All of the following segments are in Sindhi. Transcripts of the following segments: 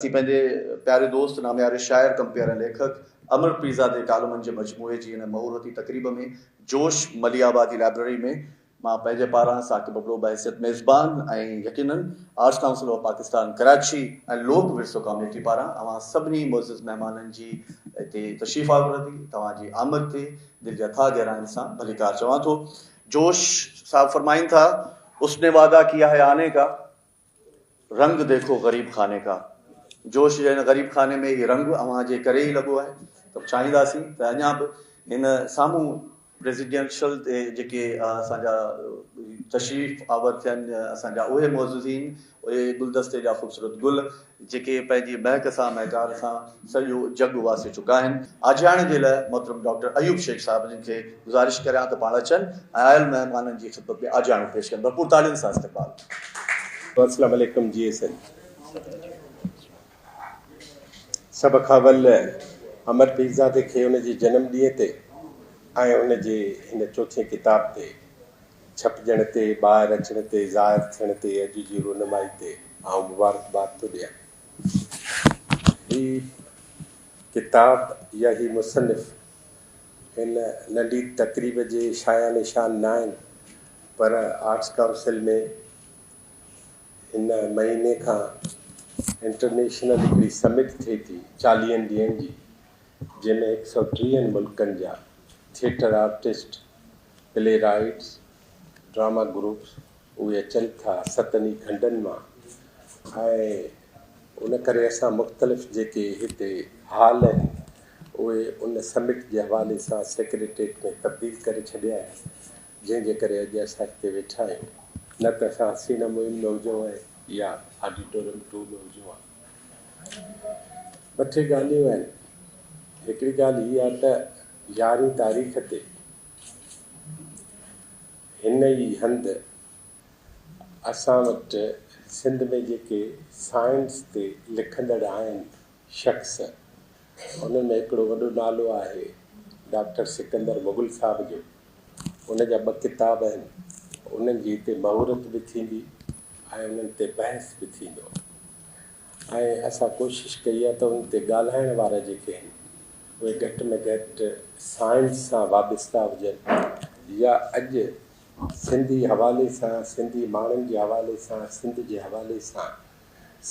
اسين پنهنجي پياري دوست، نامياري شاعر، ڪمپيئر ۽ ليکڪ امر پيرزادي ڪالمن جي مجموعي جي هن مهورتي تقريب ۾ جوش مليح آبادي لائبريري ۾ مان پنهنجي پاران ثاقب ابڙو بحيثيت ميزبان ۽ يقينن arts council of Pakistan Karachi ۽ Lok Virsa committee پاران اوهان سڀني معزز مهمانن جي هتي تشريف آوردي توهان جي آمد تي دل جي اٿاهه گهراين سان ڀليڪار چوان ٿو. جوش صاحب فرمائين ٿا، اس ني وعده ڪيا هي آني ڪا. رنگ ديکو غريب خاني ڪا. جوش جي هن غريب خاني ۾ هي رنگ اوهان جي ڪري ئي لڳو آهي ته چاهينداسين ته اڃا به هن سامهون پريزيڊنشل تي جيڪي اسان جا تشريف آور ٿين اسان جا اهي معززين اهي گلدستي جا خوبصورت گل جيڪي پنهنجي مهڪ سان مهڪار سان سڄو جڳ واسي چڪا آهن. آجياڻي جي لاء محترم ڊاڪٽر ايوب شيخ صاحب جن کي گذارش ڪريان ته پاڻ اچن ۽ آيل مهمانن جي خدمت ۾ آجياڻو پيش ڪن. ڀرپور تالين سان استقبال. السلام عليڪم جي ايس اين سڀ کان اول امر پيرزادي کي ان جي جنم ڏينهن تي ۽ ان جي هن چوٿين ڪتاب تي ڇپجڻ تي، ٻاهر اچڻ تي، ظاهر ٿيڻ تي، اڄ جي رونمائي تي آئون مبارڪباد ٿو ڏيان. هي ڪتاب يا هي مصنف هن ننڍي تقريب جي شايان شان ناهن پر آرٽس ڪائونسل ۾ هن مهيني کان انٽرنيشنل هڪڙي سمٽ ٿئي ٿي چاليهن ڏينهن جي جنهن ۾ هڪ سئو ٽيهن ملڪن جا theatre artist, playwrights, drama groups اهي اچن ٿا ستن ئي کنڊن مان ۽ ان ڪري اسان مختلف جيڪي هتي هال آهن اهي ان سمٽ جي حوالي سان سيڪريٽريٽ ۾ تبديل ڪري ڇڏيا آهن جنهن جي ڪري اڄ اسان هتي ويٺا آهيون نه ته اسان حسينه معين ۾ هجون ها يا آڊيٽوريم ٽو ۾ هجون ها. ٻه ٽي ڳالهيون آهن هڪڙي ڳالهه هي آهي ته يارهين تاريخ تي هن ئي هنڌ اسان وٽ سنڌ ۾ جيڪي سائنس تي لکندڙ آهن شخص انهن ۾ هڪڙو وڏو نالو آهي ڊاڪٽر سڪندر مغل صاحب جو ان جا ٻه ڪتاب آهن انهن جي هتي مهورت به ٿيندي ۽ انهن تي بحث به ٿيندو ۽ اسان ڪوشش ڪئي آهي ته ان تي ڳالهائڻ وارا جيڪي آهن اهي گهٽ ۾ گهٽ سائنس سان وابسته هجن يا اڄ سنڌي حوالي سان، سنڌي ماڻهن جي حوالي سان، سنڌ جي حوالي سان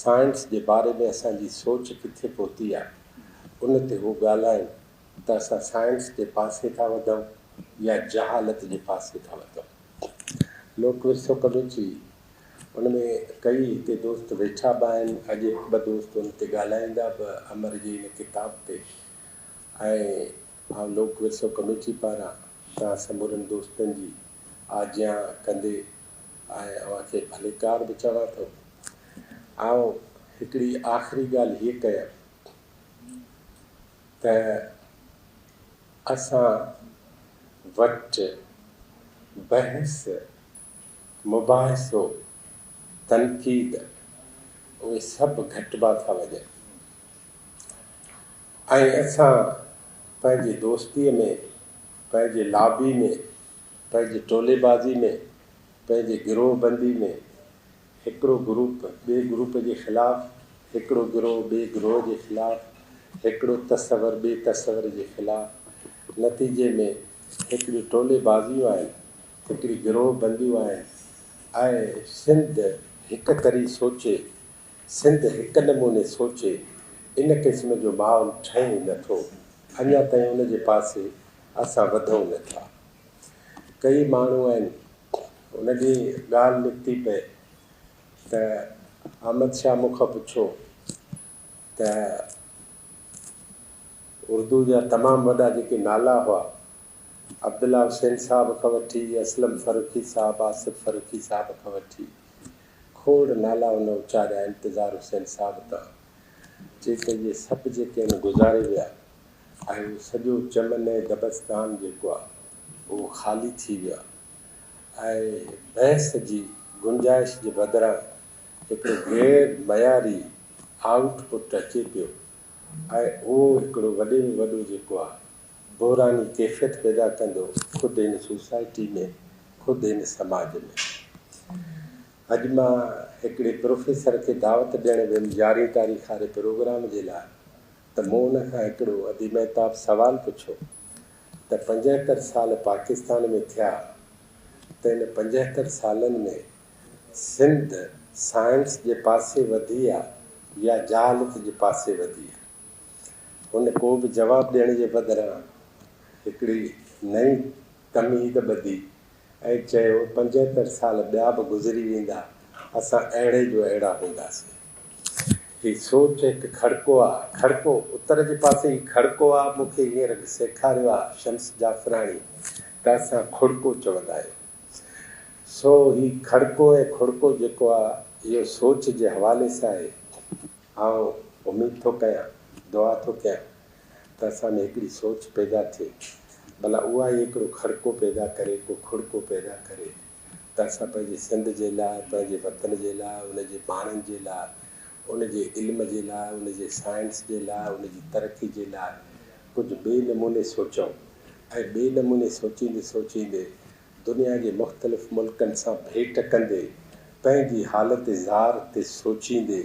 سائنس جي باري ۾ اسان جي سوچ ڪٿي پهتي آهي، ان تي هو ڳالهائين ته اسان سائنس جي پاسي ٿا وڌون يا جهالت جي پاسي ٿا وڌون. لوڪ ورثو ڪميٽي ان ۾ ڪئي هتي دوست ويٺا به آهن، اڄ هڪ ٻه دوست ان تي ڳالهائيندا به امر جي ان ڪتاب تي ۽ آئون لوڪ ورثو ڪميٽي پاران توهان سمورن دوستن جي آجيان ڪندي ۽ اوهان کي ڀليڪار به چوان ٿو. آئون هڪڙي آخري ڳالهه هيء ڪيان ته اسان وٽ بحث مباحثو، تنقيد اهي سڀ گهٽبا ٿا وڃن ۽ اسان پنهنجي دوستيء ۾، پنهنجي لابي ۾، پنهنجي ٽولي بازي ۾، پنهنجي گروهه بندي ۾ هڪڙو گروپ ٻئي گروپ جي خلاف، هڪڙو گروهه ٻئي گروهه جي خلاف، هڪڙو تصور ٻئي تصور جي خلاف، نتيجي ۾ هڪڙيون ٽولي بازيون آهن هڪڙي گروهه بنديون آهن ۽ سنڌ هڪ طرح سوچي، سنڌ هڪ نموني سوچي، ان قسم جو ماحول ٺهي ئي نه ٿو، اڃا تائين ان جي پاسي اسان وڌون نه ٿا. ڪئي ماڻهو آهن، ان ڏينهن ڳالهه نڪتي پئي ته احمد شاهه مون کان پڇيو ته اردو جا تمام وڏا جيڪي نالا هئا، عبدالله حسين صاحب کان وٺي اسلم فرخي صاحب، آصف فرخي صاحب کان وٺي کوڙ نالا هن اچاريا انتظار حسين صاحب تان چي ته اهي سڀ جيڪي آهن گذاري ويا ۽ اهو سڄو چمن ۽ دبستان جيڪو آهي اهو خالي ٿي ويو آهي ۽ بحث جي گنجائش جي بدران هڪڙو غير معياري آئوٽ پٽ اچي پيو ۽ اهو هڪڙو وڏي ۾ وڏو جيڪو آهي بحراني ڪيفيت پيدا ڪندو خود هن سوسائٽي ۾ خود هن سماج ۾. اڄ مان هڪڙي پروفيسر کي دعوت ڏيڻ ويم يارهين تاريخ واري پروگرام جي لاء ته مون ان کان هڪڙو ادي مهتاب سوال پڇيو ته 75 سال پاڪستان ۾ ٿيا ته ان 75 سالن ۾ سنڌ سائنس جي پاسي وڌي آ يا جهالت جي پاسي وڌي آ؟ هن ڪو به جواب ڏيڻ جي بدران هڪڙي نئين تمهيد ٻڌي ۽ چيو، 75 سال ٻيا به گذري ويندا، اسان اهڙي جو اهڙا هونداسين. هي سوچ هڪ کڙڪو آ، کڙڪو، اتر جي پاسي هي کڙڪو آ، مون کي هينئر سيکاريو آ شمس جعفراڻي ته اسان کڙڪو چوندا آهيون. سو هي کڙڪو ۽ کڙڪو جيڪو آ، اهو سوچ جي حوالي سان آهي. آئون اميد ٿو ڪيان، دعا ٿو ڪيان ته اسان ۾ هڪڙي سوچ پيدا ٿئي، ڀلا اها ئي هڪڙو کڙڪو پيدا ڪري، ڪو کڙڪو پيدا ڪري ته اسان پنهنجي سنڌ جي لاء، پنهنجي وطن جي لاء، ان جي ماڻهن جي لاء، ان جي علم جي لاء، ان جي سائنس جي لاء، ان جي ترقي جي لاء ڪجهه ٻئي نموني سوچون ۽ ٻئي نموني سوچيندي سوچيندي دنيا جي مختلف ملڪن سان ڀيٽ ڪندي پنهنجي حالت زار تي سوچيندي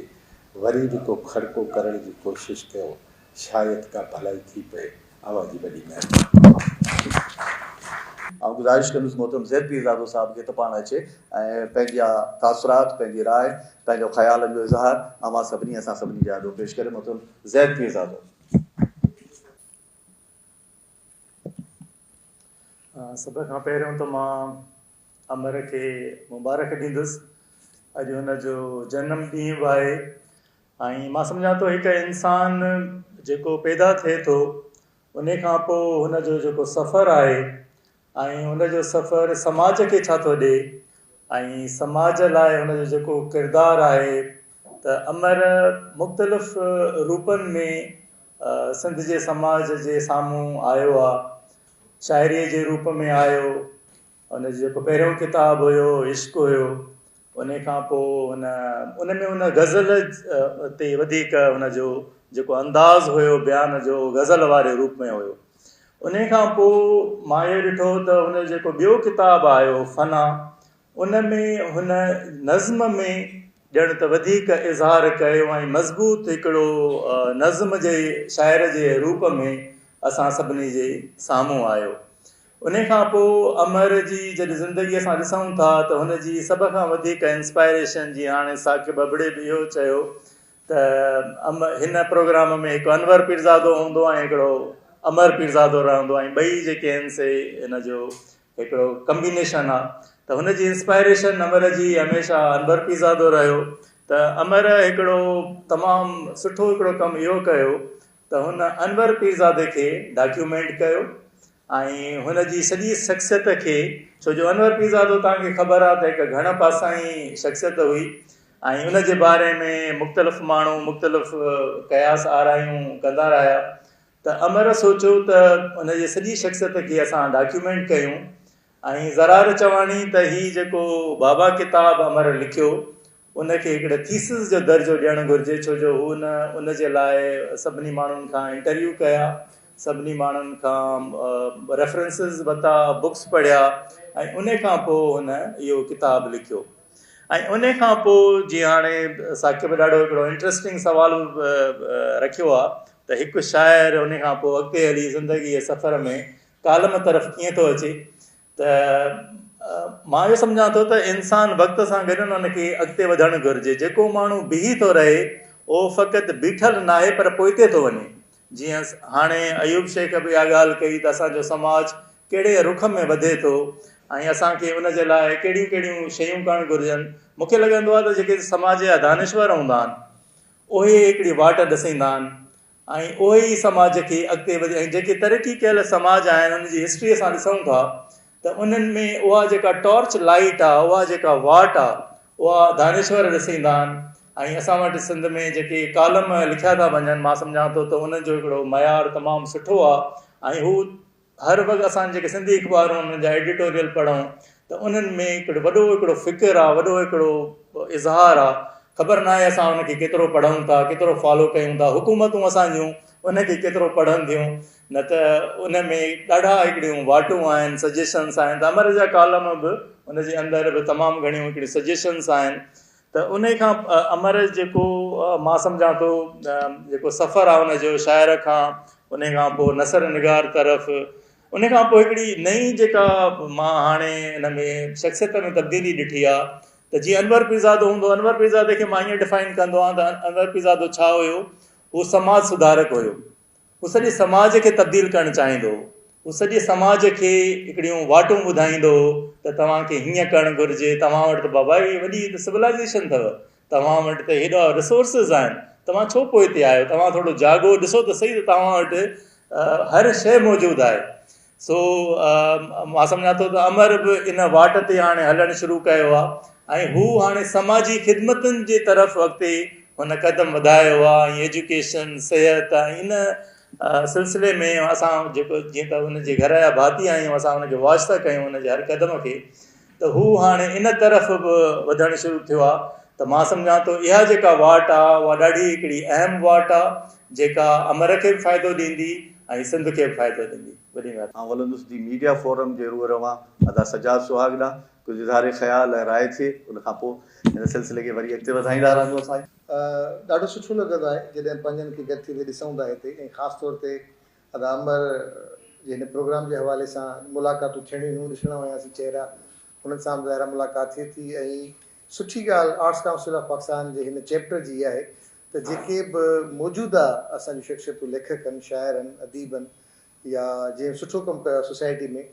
وري به ڪو کڙڪو ڪرڻ جي ڪوشش ڪيون شايد ڪا ڀلائي ٿي پئي. اوهان جي وڏي مهرباني. آئون گذارش ڪندس محترم زيد پيرزادو صاحب کي ته پاڻ اچي ۽ پنهنجا تاثرات، پنهنجي راء، پنهنجو خيالن جو اظهار اوهان سڀني اسان سڀني جي آڏو پيش ڪري. محترم زيد پيرزادو. سڀ کان پهريون ته مان امر کي مبارڪ ڏيندس. اڄ هن جو جنم ڏينهن به آهي ۽ مان سمجهان ٿو هڪ انسان جيڪو پيدا ٿئي ٿو ان کان پوء هن جو جيڪو سفر آهي ۽ ان جو سفر سماج کي ڇا ٿو ڏي ۽ سماج لاء هن جو جيڪو ڪردار آهي ته امر مختلف روپن ۾ سنڌ جي سماج جي سامهون آيو آ شاعريء جي روپ ۾ آيو، ان جو جيڪو پهريون ڪتاب هيو عشق هيو، ان کان پوء هن ان ۾ هن غزل تي وڌيڪ هن جو جيڪو انداز هيو بيان جو غزل واري روپ ۾ هيو. ان کان پوء مان اهو ڏٺو ته هن جو جيڪو ٻيو ڪتاب آيو فنا، ان ۾ هن نظم ۾ ڄڻ ته وڌيڪ اظهار ڪيو ۽ مضبوط هڪڙو نظم جي شاعر جي روپ ۾ اسان سڀني جي سامهون آيو. ان کان پوء امر جي جڏهن زندگي اسان ڏسون ٿا ته هن جي سڀ کان وڌيڪ انسپائريشن جيئن هاڻي ثاقب ابڙي به اهو چيو ته هن پروگرام ۾ هڪ انور پيرزادو هوندو ۽ هڪڙو امر پيرزادو رهندو ۽ ٻئي جيڪي آهن سي هن جو هڪڙو ڪمبينيشن آ ته هن جي انسپائريشن امر جي هميشه انور پيرزادو رهيو ته امر هڪڙو تمام سٺو هڪڙو ڪم اهو ڪيو ته هن انور پيرزادي کي ڊاڪيومينٽ ڪيو ۽ هن جي سڄي شخصيت کي ڇو جو انور پيرزادو توهان کي خبر آهي ته هڪ گهڻ پاسائين شخصيت هئي ۽ ان جي باري ۾ مختلف ماڻهو مختلف قياس آرائيون ڪندا رهيا ته امر سوچيو ته ان جي سڄي شخصيت کي اسان ڊاڪيومينٽ ڪيون ۽ زرار چواڻي ته هي جيڪو بابا ڪتاب امر لکيو ان کي هڪڙي ٿيسز جو درجو ڏيڻ گهرجي ڇو جو هو ان ان جي لاء سڀني ماڻهن کان انٽرويو ڪيا سڀني ماڻهن کان ريفرنسز ورتا بڪس پڙهيا ۽ ان کان پوء هن اهو ڪتاب لکيو ۽ ان کان پوء جيئن هاڻي ثاقب ڏاڍو هڪڙو انٽرسٽنگ سوال رکيو آهي ته هڪ شاعر ان کان پوء اڳتي هلي زندگي جي سفر ۾ ڪالم طرف ڪيئن ٿو اچي ته مان اهو سمجهان ٿو ته انسان وقت سان گڏ ان کي اڳتي وڌڻ گهرجي جيڪو ماڻهو بيهي ٿو رهي اهو فقط بيٺل ناهي پر پوئتي ٿو وڃي جيئن هاڻي ايوب شيخ به اها ڳالهه ڪئي ته اسان جو سماج ڪهڙي رخ ۾ وڌي ٿو ۽ اسان کي ان جي لاء ڪهڙيون ڪهڙيون شيون ڪرڻ گهرجن مون کي لڳندو آهي ته جيڪي سماج جا دانشور هوندا آهن اهي هڪڙي واٽ ڏسيندا آهن ۽ اهي ئي سماج کي اڳتي وڌي ۽ جيڪي ترقي ڪيل سماج آهن انهن جي هسٽري اسان ڏسون ٿا ته انهن ۾ اها جيڪا ٽارچ لائيٽ آهي اها جيڪا واٽ آهي اها دانشور ڏسيندا آهن ۽ اسان وٽ سنڌ ۾ جيڪي ڪالم لکيا ٿا وڃن مان سمجهان ٿو ته انهن جو هڪڙو معيار تمام سٺو آهي ۽ هو هر وقت اسان جيڪي سنڌي اخبارون انهن جا ايڊيٽوريل پڙهون ته انهن ۾ هڪڙو وڏو هڪڙو فڪر آ وڏو هڪڙو اظهار آ خبر ناهي اسان ان کي ڪيترو پڙهون ٿا ڪيترو فالو ڪيون ٿا حڪومتون اسان جون ان کي ڪيترو پڙهن ٿيون نه ته ان ۾ ڏاڍا هڪڙيون واٽون آهن سجيشنس آهن ته امر جا ڪالم به ان جي اندر به تمام گهڻيون هڪڙيون سجيشنس آهن ته ان کان امر جيڪو مان سمجهان ٿو جيڪو سفر آهي ان جو شاعر کان ان کان پوء نثر نگار طرف ان کان پوء هڪڙي نئين جيڪا مان هاڻي ان ۾ شخصيت ۾ تبديلي ڏٺي آهي ته جيئن انور پيرزادو هوندو انور پيرزادي کي مان ائين ڊفائن ڪندو آهيان ته انور پيرزادو ڇا هيو هو سماج سڌارڪ هيو هو سڄي سماج کي تبديل ڪرڻ چاهيندو هو هو سڄي سماج کي هڪڙيون واٽون ٻڌائيندو هو ته توهان کي هيئن ڪرڻ گهرجي توهان وٽ ته بابا هي وڏي سولائزيشن اٿو توهان وٽ ته هيڏا ريسورسز آهن توهان ڇو پوئتي آهيو توهان ٿورو جاڳو ڏسو ته سهي ته توهان وٽ هر شيء موجود آهي سو مان سمجهان ٿو ته امر به ان واٽ تي هاڻي هلڻ شروع ڪيو آهي ۽ هو هاڻي سماجي خدمتن جي طرف اڳتي هن قدم وڌايو آهي ۽ ايجوڪيشن صحت ۽ ان سلسلي ۾ اسان جيڪو جيئن ته ان جي گهر جا ڀاتي آهيون اسان ان کي واچ ٿا ڪيون ان جي هر قدم کي ته هو هاڻي ان طرف به وڌڻ شروع ٿيو آهي ته مان سمجهان ٿو اها جيڪا واٽ آهي اها ڏاڍي هڪڙي اهم واٽ آهي جيڪا امر کي به فائدو ڏيندي ۽ سنڌ کي به فائدو ڏيندي. وڏي مهرباني. آئون هلندس the media forum جي روح روان ادا سجاد سهاڳ ڏانهن ڪجهه اظهار خيال ۽ راء ٿئي ان کان پوء هن سلسلي کي وري اڳتي وڌائيندا رهنداسين. ڏاڍو سٺو لڳندو آهي جڏهن پنهنجن کي گڏ ٿيندي ڏسون ٿا هتي ۽ خاص طور تي ادا امر جي هن پروگرام جي حوالي سان ملاقاتون ٿيڻيون هيون ڏسڻا هياسين چهرا انهن سان به ظاهر آهي ملاقات ٿئي ٿي ۽ سٺي ڳالهه آرٽس ڪائونسل آف پاڪستان جي هن چيپٽر جي اها آهي ته جيڪي به موجوده اسان جون شخصيتون ليکڪ آهن شاعر آهن اديب آهن يا جنهن سٺو ڪم ڪيو آهي سوسائٽي ۾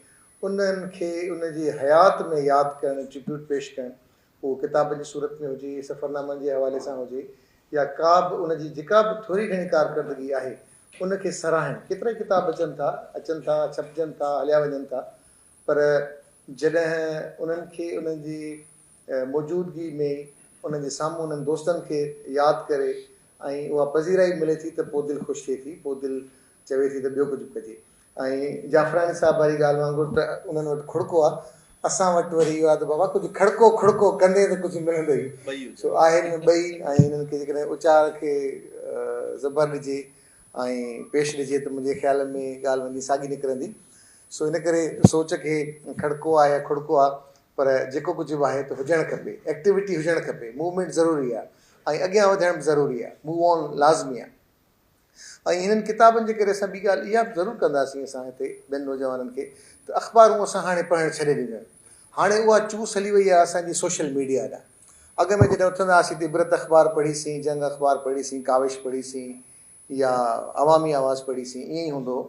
انهن کي ان جي حيات ۾ ياد ڪرڻ ٽربيوٽ پيش ڪرڻ اهو ڪتابن جي صورت ۾ هجي، سفرنامن جي حوالي سان هجي يا ڪا به ان جي جيڪا به ٿوري گهڻي ڪارڪردگي آهي، ان کي ساراهڻ. ڪيترائي ڪتاب اچن ٿا، اچن ٿا، ڇپجن ٿا، هليا وڃن ٿا، پر جڏهن انهن کي انهن جي موجودگي ۾ انهن جي سامهون انهن دوستن کي ياد ڪري ۽ اها پذيرائي ملي ٿي ته پوء دل خوش ٿئي ٿي، پوء دل چوي ٿي ته ٻيو ڪجهه به ڪجي. ۽ جعفراڻي صاحب واري ڳالهه وانگر ته انهن وٽ کڙڪو آ، اسان وٽ وري اهو آ ته بابا ڪجهه کڙڪو کڙڪو ڪندين ته ڪجهه ملندو ئي. سو آهن ٻئي ۽ انهن کي جيڪڏهن اچار کي زبر ڏجي ۽ پيش ڏجي ته منهنجي خيال ۾ ڳالهه وڃي ساڳي نڪرندي. سو ان ڪري سوچ کي کڙڪو آ يا کڙڪو آ پر جيڪو ڪجهه به آهي ته هجڻ کپي، ايڪٽيوٽي هجڻ کپي، موومينٽ ضروري آ ۽ اڳيان وڌڻ به ضروري آ، موو آن لازمي آ. ۽ هنن ڪتابن جي ڪري اسان ٻي ڳالهه اها به ضرور ڪنداسين اسان هتي ٻين نوجوانن کي ته اخبارون اسان هاڻي پڙهڻ ڇڏي ڏنيون آهن هاڻي اها چوس هلي وئي آهي اسان جي سوشل ميڊيا ڏانهن اڳ ۾ جڏهن اٿندا هئاسين ته عبرت اخبار پڙهيسين جنگ اخبار پڙهيسين ڪاوش پڙهيسين يا عوامي آواز پڙهيسين ائين ئي هوندو هو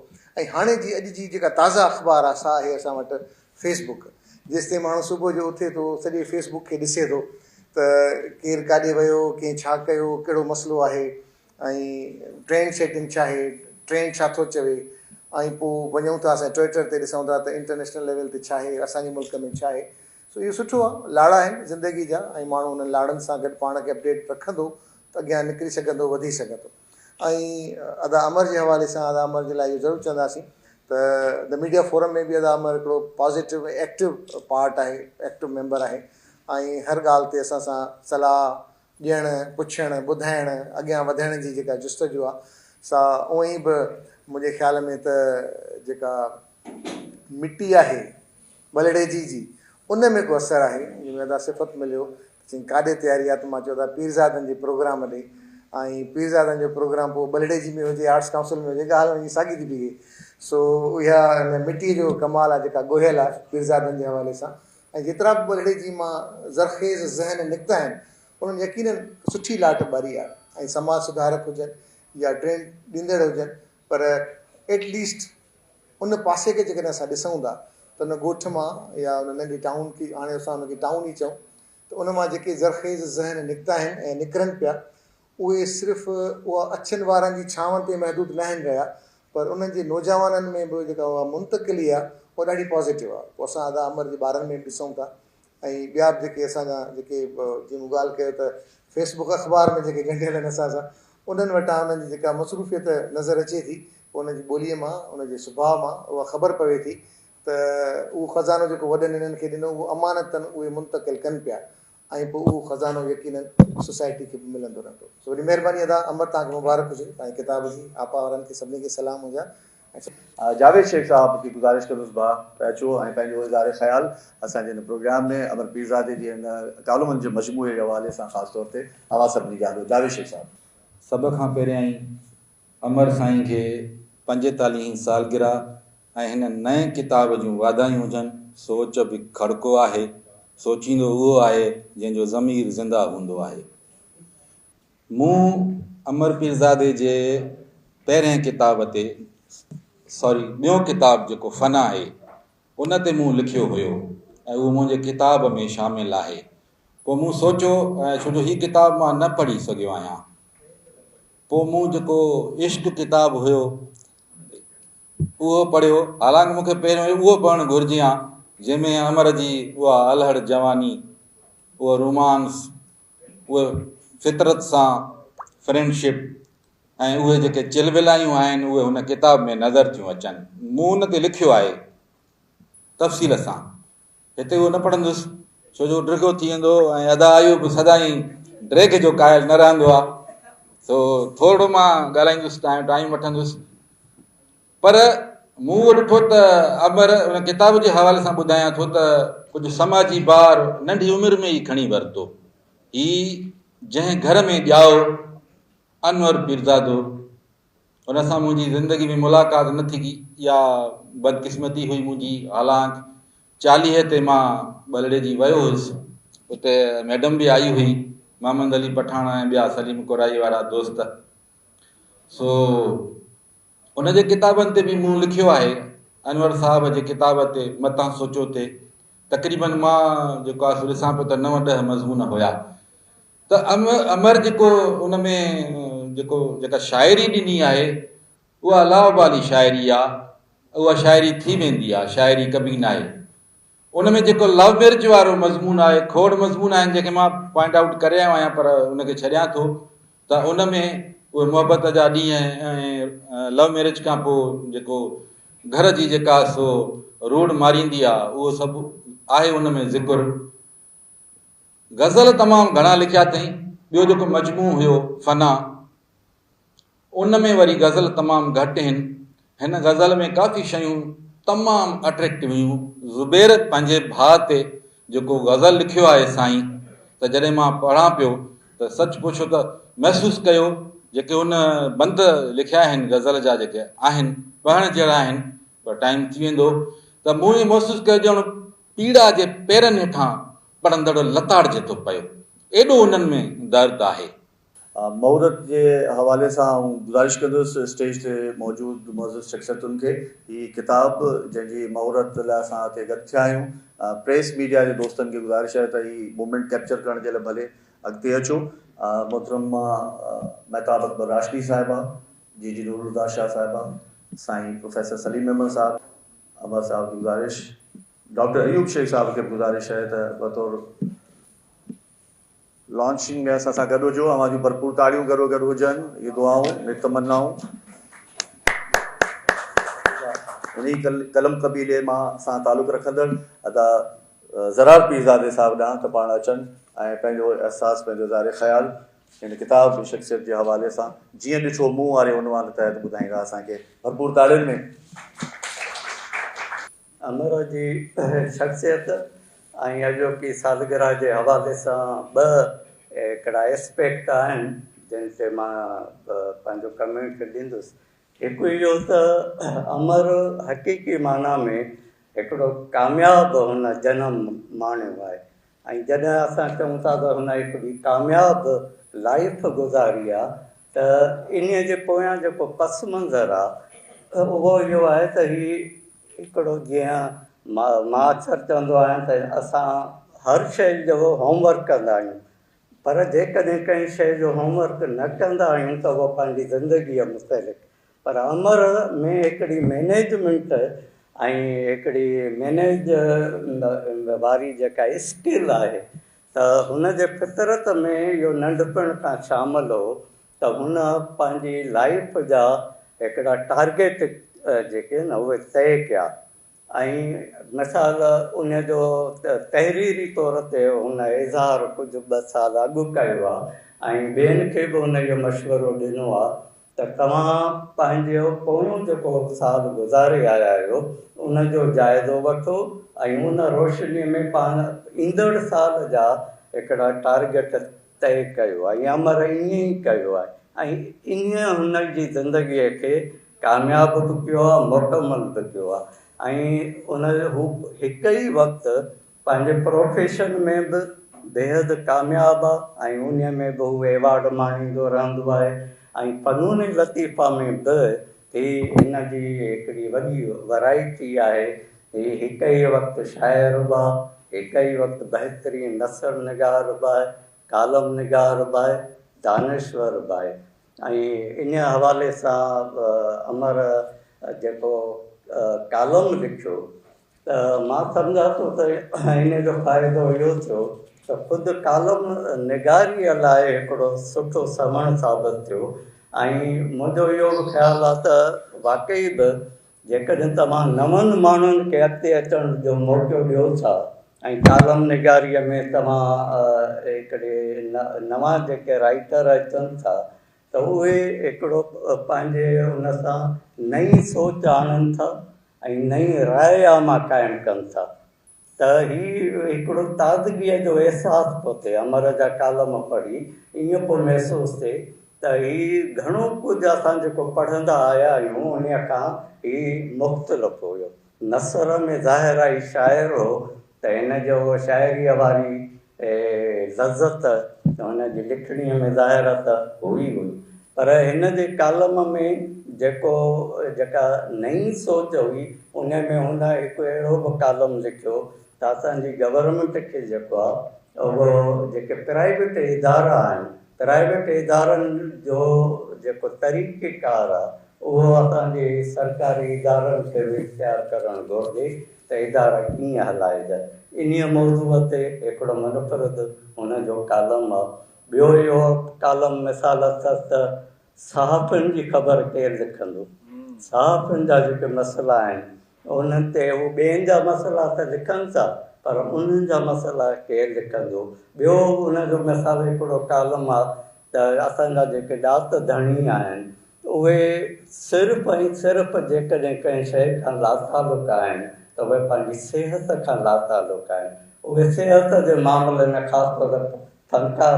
۽ هاڻي جي اڄ جي جيڪا تازه اخبار آهي سا آهي اسان وٽ فيس بڪ جيستائين ماڻهو صبح جو اٿي ٿو سڄي فيس بڪ کي ڏسي ٿو ته ڪير ڪاڏي ويو ڪنهن ڇا ڪيو ڪهڙو مسئلو آهي ۽ ٽرينڊ سيٽنگ ڇا آهي، ٽرينڊ ڇا ٿو چوي ۽ پوء وڃون ٿا اسان ٽوئٽر تي ڏسون ٿا ته انٽرنيشنل ليول تي ڇا آهي، اسان جي ملڪ ۾ ڇا آهي. سو اهو سٺو آهي، لاڙا آهن زندگي جا ۽ ماڻهو انهن لاڙن سان گڏ پاڻ کي اپڊيٽ رکندو ته اڳيان نڪري سگهندو، وڌي سگهندو. ۽ ادا امر جي حوالي سان ادا امر جي لاء اهو ضرور چونداسين ته the media forum ۾ به ادا امر هڪڙو پازيٽو ۽ ايڪٽو پارٽ آهي، ايڪٽو ميمبر آهي ۽ هر ڳالهه تي اسان سان صلاح ڏيڻ، پڇڻ، ٻڌائڻ، اڳيان وڌڻ جي جيڪا جستجو آ، سا اونئن ئي به منهنجي خيال ۾ ته جيڪا مٽي آهي ٻلهڙيجي جي، ان ۾ ڪو اثر آهي. جنهن ۾ ادا صفت مليو ته چيائين ڪاڏي تياري آ ته مان چيو ادا پيرزادن جي پروگرام ڏي ۽ پيرزادن جو پروگرام پوء ٻلهڙيجي ۾ هجي آرٽس ڪائونسل ۾ هجي ڳالهه وڃي ساڳي ٿي بيهي. سو اها ان مٽيء جو ڪمال آ جيڪا ڳوهيل آ پيرزادن جي حوالي سان. ۽ جيترا به ٻلهڙيجي مان زرخيز ذهن نڪتا آهن، انهن يقيناً سٺي لاٽ ٻاري آهي ۽ سماج سڌارڪ هجن يا ٽرينڊ ڏيندڙ هجن پر ايٽ ليسٽ ان پاسي کي جيڪڏهن اسان ڏسون ٿا ته ان ڳوٺ مان يا ان ننڍي ٽائون کي هاڻي اسان ان کي ٽائون ئي چئون ته ان مان جيڪي زرخيز ذهن نڪتا آهن ۽ نڪرن پيا اهي صرف اها اڇن وارن جي ڇانو تائين محدود ناهن رهيا پر انهن جي نوجوانن ۾ به جيڪا اها منتقلي آهي اها ڏاڍي پازيٽو آهي پوء اسان ادا امر جي ٻارن ۾ به ڏسون ٿا ۽ ٻيا به جيڪي اسان جا جيڪي جيئن مون ڳالهه ڪيو ته فيس بڪ اخبار ۾ جيڪي ڳنڍيل آهن اسان سان انهن وٽان انهن جي جيڪا مصروفيت نظر اچي ٿي پوء انهن جي ٻوليء مان ان جي سڀاء مان اها خبر پوي ٿي ته اهو خزانو جيڪو وڏن انهن کي ڏنو اهو امانتن اهي منتقل ڪن پيا. ۽ پوء اهو خزانو يقينن سوسائٽي کي به ملندو رهندو. سو وڏي مهرباني ادا امر توهان کي مبارڪ هجي توهان جي ڪتاب جي آپا وارن کي سڀني کي سلام منهنجا ۽. جاويد شيخ صاحب کي گذارش ڪندس ڀاء ته اچو ۽ پنهنجو اظهار خيال اسان جي هن پروگرام ۾ امر پيرزادي جي هن ڪالمن جي مجموعي جي حوالي سان خاص طور تي اوهان سڀني کي آڏو جاويد شيخ صاحب. سڀ کان پهريائين امر سائين کي پنجيتاليهين سالگرهه ۽ هن نئين ڪتاب جون واڌايون هجن. سوچ به کڙڪو آهي، سوچيندو اهو آهي جنهن جو ضمير زنده هوندو آهي. مون امر پيرزادي جي پهرئين ڪتاب تي سوري ٻيون ڪتاب جيڪو فن آهي ان تي مون لکيو هيو ۽ اهو منهنجي ڪتاب ۾ شامل آهي. پوء مون سوچيو ڇو جو هي ڪتاب مان نه پڙهي سگهيو آهيان. پوء مون جيڪو عشق ڪتاب هيو اهو پڙهيو، حالانڪ مون کي پهريون اهو پڙهڻ گهرجي ها جنهن ۾ امر جي اها الهڙ جواني، اهو رومانس، اهو فطرت سان فرينڊشپ ۽ اهي جيڪي چلولايون آهن اهي هن ڪتاب ۾ نظر ٿيون اچن. مون ان تي لکيو آهي تفصيل سان. هتي اهو نه پڙهندس ڇو جو ڊگهو ٿي ويندو ۽ ادا ايوب سدائين ڊيگهه جو قائل نه رهندو آهي سو ٿورڙو مان ڳالهائيندس ٽائيم وٺندس پر مون اهو ڏٺو ته امر ان ڪتاب جي حوالي سان ٻڌايان ٿو ته ڪجهه سماجي بار ننڍي عمر ۾ ئي کڻي ورتو. هي جنهن گهر ۾ ڄائو انور پيرزادو ان سان منهنجي زندگي ۾ ملاقات نه ٿي اها بدقسمتي هئي منهنجي حالانڪ چاليهي تي مان ٻلهڙيجي ويو هيس اتي ميڊم به آئي هئي محمد علي پٺاڻ ۽ ٻيا سليم ڪورائي وارا دوست سو ان جي ڪتابن تي به مون لکيو آهي انور صاحب جي ڪتاب تي متان سوچو تي تقريبن مان جيڪو آهي سو ڏسان پيو ته نو ڏهه مضمون هيا ته امر جيڪو ان ۾ جيڪو جيڪا شاعري ڏني آهي اها لاابالي شاعري آ اها شاعري ٿي ويندي آ شاعري ڪبي ناهي ان ۾ جيڪو لو ميرج وارو مضمون آهي کوڙ مضمون آهن جنهن کي مان پوائنٽ آئوٽ ڪري آيو آهيان پر ان کي ڇڏيان ٿو ته ان ۾ اهي محبت جا ڏينهن ۽ لو ميرج کان پوء جيڪو گهر جي جيڪا سو روڙ ماريندي آ اهو سڀ آهي ان ۾ ذڪر غزل تمام گهڻا لکيا اٿئين. ٻيو جيڪو مجموعو هيو فنا ان ۾ وري غزل تمام گهٽ هن. هن غزل ۾ ڪافي شيون تمام اٽريڪٽو هيون. زبير پنهنجي ڀاء تي جيڪو غزل لکيو آهي سائين ته جڏهن مان پڙهان پيو ته سچ پڇو ته محسوس ڪيو جيڪي هن بند لکيا آهن غزل جا جيڪي آهن پڙهڻ جهڙا آهن پر ٽائيم ٿي ويندو ته مون ائين محسوس ڪيو ڄڻ پيڙا جي پيرن هيٺان پڙهندڙ لتاڙجي ٿو پيو. ايڏو انهن ۾ درد آهي. مهورت جي حوالي سان آئون گذارش ڪندس اسٽيج تي موجود معزز شخصيتن کي هي ڪتاب جنهن جي مهورت لاء اسان هتي گڏ ٿيا آهيون پريس ميڊيا جي دوستن کي گذارش آهي ته هي مومينٽ ڪيپچر ڪرڻ جي لاء ڀلي اڳتي اچو محترمه مهتاب اڪبر راشدي صاحبه، جي جي نورالهديٰ شاهه صاحبه، سائين پروفيسر سليم احمد صاحب، امر صاحب کي گذارش ڊاڪٽر ايوب شيخ صاحب کي به گذارش آهي ته بطور لانچنگ ۾ اسان سان گڏ هجو اوهان جون ڀرپور تاڙيون گڏو گڏ هجن اهي دعائون نيڪ تمنائون انهي قلم قبيلي مان سان تعلق رکندڙ ادا زرار پيرزادي صاحب ڏانهن ته پاڻ اچن ۽ پنهنجو احساس پنهنجو اظهار خيال هن ڪتاب جي شخصيت جي حوالي سان جيئن ڏٺو مون واري عنوان تحت ٻڌائيندا اسان کي ڀرپور تاڙين ۾. امر جي شخصيت ۽ اڄوڪي سالگرهه جي حوالي سان ٻه هڪڙا اسپيڪٽ آهن جن تي مان پنهنجو ڪمينٽ ڏيندس. هڪ اهو ته امر حقيقي معنيٰ ۾ هڪڙو ڪامياب هن جنم ماڻيو آهي ۽ جڏهن اسان چئون ٿا ته هن هڪڙي ڪامياب لائيف گذاري آ ته انهيء جي پويان جيڪو پس منظر آ اهو اهو آهي ته هي هڪڙو جيئن مان اڪثر چوندو آهيان ته اسان هر شيء جو هوم ورڪ ڪندا آهيون پر جيڪڏهن ڪنهن شيء جو هوم ورڪ نه ڪندا آهيون ته اهو پنهنجي زندگيء متعلق پر امر ۾ هڪڙي مئنيجمينٽ ۽ هڪڙي مئنيج واري جيڪا اسڪل آهي ته هن جي فطرت ۾ اهو ننڍپڻ کان شامل هو ته هن پنهنجي لائيف جا هڪڙا ٽارگيٽ جيڪي آهن اهي طئي ڪيا. ۽ مثال ان جو تحريري طور تي هن اظهار ڪجهه ٻه سال اڳ ڪيو آهي ۽ ٻين کي به هن اهو مشورو ڏنو آهي ته توهان پنهنجو پويون جيڪو سال گذاري آيا آهيو ان جو جائزو وٺو ۽ ان روشني ۾ پاڻ ايندڙ سال جا هڪڙا ٽارگيٽ طئي ڪيو ۽ امر ائين ئي ڪيو آهي ۽ انهيء هن جي زندگيء کي ڪامياب به ڪيو آهي مڪمل به ڪيو آهي ۽ ان هو هڪ ئي وقت پنهنجي پروفيشن ۾ به بيحد ڪامياب آهي ۽ انهيء ۾ به هو ايوارڊ ماڻيندو رهندو آهي ۽ فنون لطيفه ۾ به هي هن جي هڪڙي وڏي ورائٽي آهي. هي هڪ ئي وقت شاعر به آهي، هڪ ئي وقت بهترين نثر نگار به آهي، ڪالم نگار به آهي، دانشور به آهي ۽ انهيء حوالي سان امر جيڪو ڪالم لکيو ته مان سمجهان ٿو ته انهيء جو فائدو اهو ٿيو ته خود ڪالم نگاريء لاء هڪڙو سٺو سنوڻ ثابت ٿيو ۽ منهنجو اهو به خيال آهي ته واقعي به جيڪڏهن توهان نون ماڻهن کي اڳتي اچڻ جو موقعو ڏيو ٿا ۽ ڪالم نگاريء ۾ توهان هڪڙي نوان جيڪي رائيٽر اچن ٿا ته اهي هڪڙو پنهنجي ان سان نئين سوچ آڻن ٿا ۽ نئين راء عامه قائم ڪن ٿا ته هي هڪڙو تازگيء جو احساس پيو ٿئي. امر جا ڪالم پڙهي ائين پيو محسوس ٿئي ته هي گهڻو ڪجهه اسان جيڪو پڙهندا آيا آهيون انهيء کان هي مختلف هيو. نثر ۾ ظاهر آهي شاعر هو ته هن جو شاعريء واري لذت هن جي لکڻيء ۾ ظاهر ته هئي هئي پر هن جي ڪالم ۾ جيڪو جيڪا نئين سوچ هئي ان ۾ هن هڪ اهڙو به ڪالم لکيو ته اسان جي گورنمينٽ کي جيڪو آهي اهو جيڪي پرائيويٽ ادارا آهن پرائيويٽ ادارن جو جيڪو طريقيڪار آهي اهو اسان جي سرڪاري ادارن کي به اختيار ڪرڻ گهرجي ته ادارا ڪيئن هلائجن. انهيء موضوع تي هڪڙو منفرد هن جو ڪالم آ. ٻيو اهو ڪالم مثال اٿس ته صحافين جي خبر ڪير لکندو؟ صحافين جا جيڪي مسئلا آهن، انهن تي هو ٻين جا مسئلا ته لکن ٿا، پر انهن جا مسئلا ڪير لکندو؟ ٻيو ان جو مثال هڪڙو ڪالم آ ته اسان جا جيڪي ڏات ڌڻي آهن، اهي صرف ۽ صرف جيڪڏهن ڪنهن شيء کان لاتعلق آهن ته اهي پنهنجي صحت کان لاتعلق آهن. اهي صحت جي معاملي ۾ خاص طور فنڪار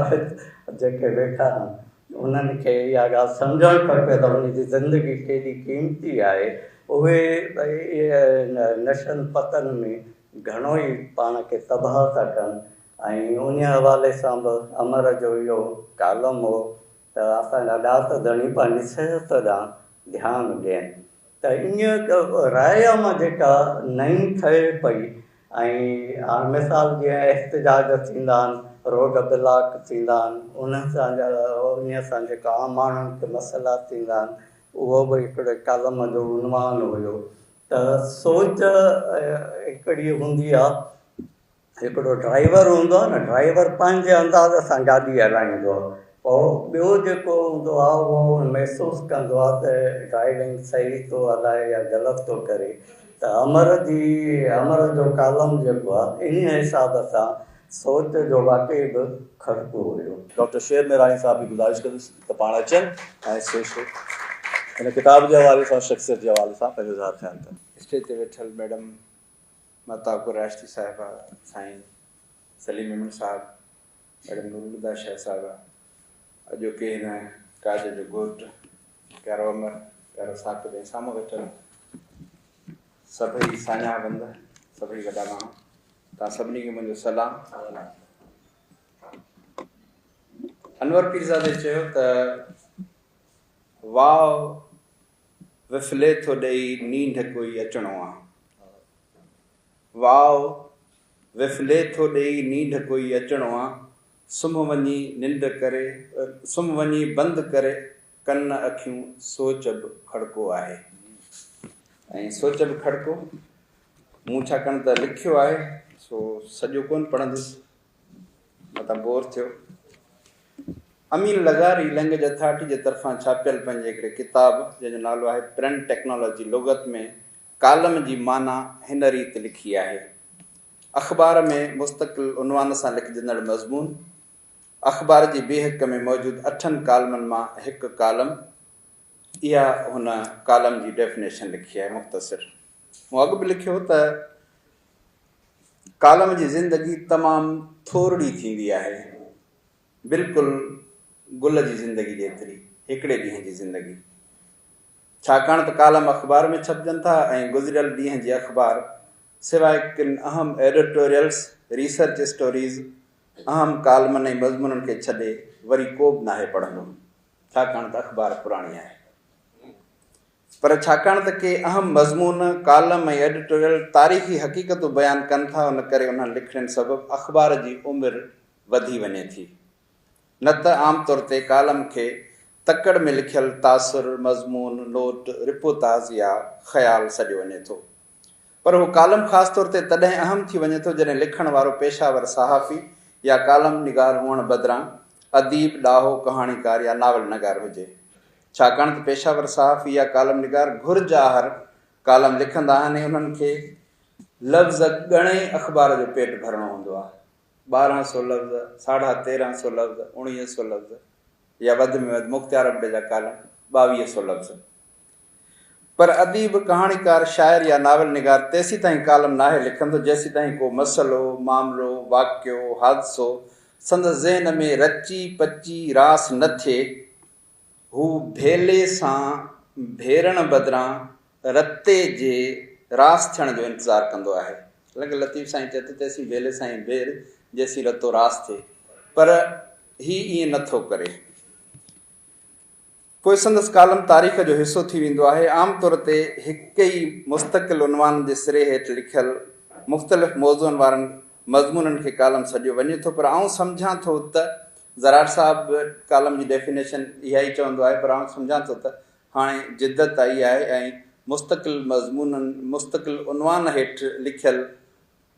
جيڪي ويٺا آهن انهن کي اها ڳالهه سمجهڻ کپي ته ان جي زندگي ڪيڏي قيمتي آهي. اهي نشن پتن ۾ گهڻو ئي پاڻ کي تباهه ٿا ڪن ۽ انهيء حوالي سان به امر جو اهو ڪالم هو ته اسان جا ڏات ڌڻي پنهنجي صحت ڏانهن ڌيان ڏين ته ائين راء عامه جيڪا نئين ٺهي پئي ۽ هاڻ مثال جيئن احتجاج ٿيندا آهن روڊ بلاڪ ٿيندا آهن انهن سان انهي سان جيڪا عام ماڻهن کي مسئلا ٿيندا آهن اهو به هڪڙي ڪالم جو عنوان هيو ته سوچ هڪڙي هوندي آهي هڪڙو ڊرائيور هوندو آهي نه ڊرائيور پنهنجي انداز سان گاڏي هلائيندو آهي پوء ٻيو جيڪو هوندو آهي اهو محسوس ڪندو آهي ته ڊرائيونگ صحيح ٿو هلائي يا غلط ٿو ڪري ته امر جي امر جو ڪالم جيڪو آهي انهي حساب سان سوچ جو واقعي به کڙڪو هيو. ڊاڪٽر شير ميراڻي صاحب کي گذارش ڪندس ته پاڻ اچن ۽ اسٽيج تي هن ڪتاب جي حوالي سان شخصيت جي حوالي سان پنهنجو اظهار خيال ڪن. اسٽيج تي ويٺل ميڊم مهتاب قريشي صاحبه، سائين سليم ميمڻ صاحب، ميڊم نورالهديٰ شاهه صاحبه، اڄوڪي هن ڪاڄ جو گهوٽ پيارو امر، پيارو ثاقب ۽ سامهون ويٺل سڀئي ساڃاهه وند، سڀئي وڏا ماڻهو، توهان سڀني کي منهنجو سلام. انور پيرزادي چيو ته واء وڦلي ٿو ڏئي نينڍ ڪوئي اچڻو آ. واء وڦلي ٿو ڏئي نينڍ ڪوئي اچڻو آ. سمهه وڃي ننڊ ڪري سمهه وڃي بند ڪري ڪن اکيون سوچ به کڙڪو آهي ۽ سوچ به کڙڪو مون ڇاڪاڻ ته لکيو آهي سو سڄو ڪونه پڙهندس متان بور ٿيو. امين لغاري لئنگئيج اٿارٽي جي طرفان ڇاپيل پنهنجي هڪڙي ڪتاب جنهن جو نالو آهي پرنٽ ٽيڪنالاجي لغت ۾ ڪالم جي معنيٰ هن ريت لکي آهي، اخبار ۾ مستقل عنوان سان لکجندڙ مضمون، اخبار جي بيهڪ ۾ موجود اٺن ڪالمن مان هڪ ڪالم، اها هن ڪالم جي ڊيفنيشن لکي آهي مختصر. مون اڳ به لکيو ته ڪالم جي زندگي تمام ٿورڙي ٿيندي آهي، بلڪل گل جي زندگي جيتري، هڪڙي ڏينهن جي زندگي. ڇاڪاڻ ته ڪالم اخبار ۾ ڇپجن ٿا ۽ گذريل ڏينهن جي اخبار سواء ڪن اهم ايڊيٽوريلز، ريسرچ اسٽوريز، اهم ڪالمن ۽ مضمونن کي ڇڏي وري ڪو به ناهي پڙهندو، ڇاڪاڻ ته اخبار پراڻي آهي. پر ڇاڪاڻ ته ڪي اهم مضمون، ڪالم ۽ ايڊيٽوريل تاريخي حقيقتون بيان ڪن ٿا ان ڪري انهن لکڻين سبب اخبار جي عمر وڌي وڃي ٿي. نه ته عام طور تي ڪالم کي تڪڙ ۾ لکيل تاثر، مضمون، نوٽ، رپوتاز يا خيال سڏيو وڃي ٿو. پر اهو ڪالم خاص طور تي تڏهن اهم ٿي وڃي ٿو جڏهن لکڻ وارو پيشه ور صحافي يا ڪالم نگار هئڻ بدران اديب، ڏاهو، ڪهاڻيڪار يا ناول نگار هجي. ڇاڪاڻ ته پيشه ور صحافي يا ڪالم نگار گهرج آهر ڪالم لکندا آهن ۽ انهن کي لفظ ڳڻي اخبار جو پيٽ ڀرڻو هوندو آهي. 12 سو لفظ، ساڍا 13 سو لفظ، 19 سو لفظ يا وڌ ۾ وڌ مختيار ابڙي جا ڪالم 22 سو لفظ. پر اديب، ڪهاڻيڪار، شاعر يا ناول نگار تيسيتائين ڪالم ناهي لکندو جيسيتائين ڪو مسئلو، معاملو، واقعو، حادثو سندس ذهن ۾ رچي پچي راس نه ٿئي. هو ڀيلي سان ڀيرڻ بدران رتي جي راس ٿيڻ جو انتظار ڪندو آهي. حالانڪه لطيف سائين چئي ٿو تيسين ڀيلي سان ئي ڀير جيسين رتو راس ٿئي. پر هي ائين نه ٿو ڪري. پوء سندس ڪالم تاريخ جو حصو ٿي ويندو آهي. عام طور تي هڪ ئي مستقل عنوان جي سري هيٺ لکيل مختلف موضوعن وارن مضمونن کي ڪالم سڏيو وڃي ٿو پر آئون سمجهان ٿو ته زرار صاحب به ڪالم جي ڊيفينيشن اها ئي چوندو آهي پر آئون سمجهان ٿو ته هاڻي جدت آئي آهي ۽ مستقل مضمونن مستقل عنوان هيٺ لکيل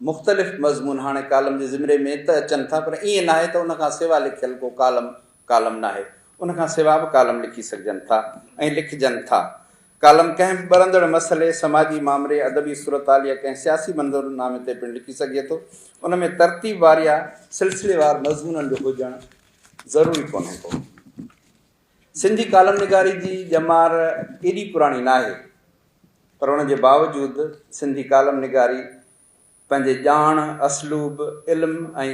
مختلف مضمون هاڻي ڪالم جي زمري ۾ ته اچن ٿا پر ائين ناهي ته ان کان سوا لکيل ڪو ڪالم ڪالم ناهي ان کان سوا به ڪالم لکي سگهجن ٿا ۽ لکجن ٿا. ڪالم ڪنهن به ٻرندڙ مسئلي، سماجي مامري، ادبي صورتحال يا ڪنهن سياسي منظرنامي تي پڻ لکي سگهجي ٿو. ان ۾ ترتيبوار يا سلسليوار مضمونن جو هجڻ ضروري ڪونهي ڪو. سنڌي ڪالم نگاري جي ڄمار ايڏي پراڻي ناهي، پر ان جي باوجود سنڌي ڪالم نگاري پنهنجي ڄاڻ، اسلوب، علم ۽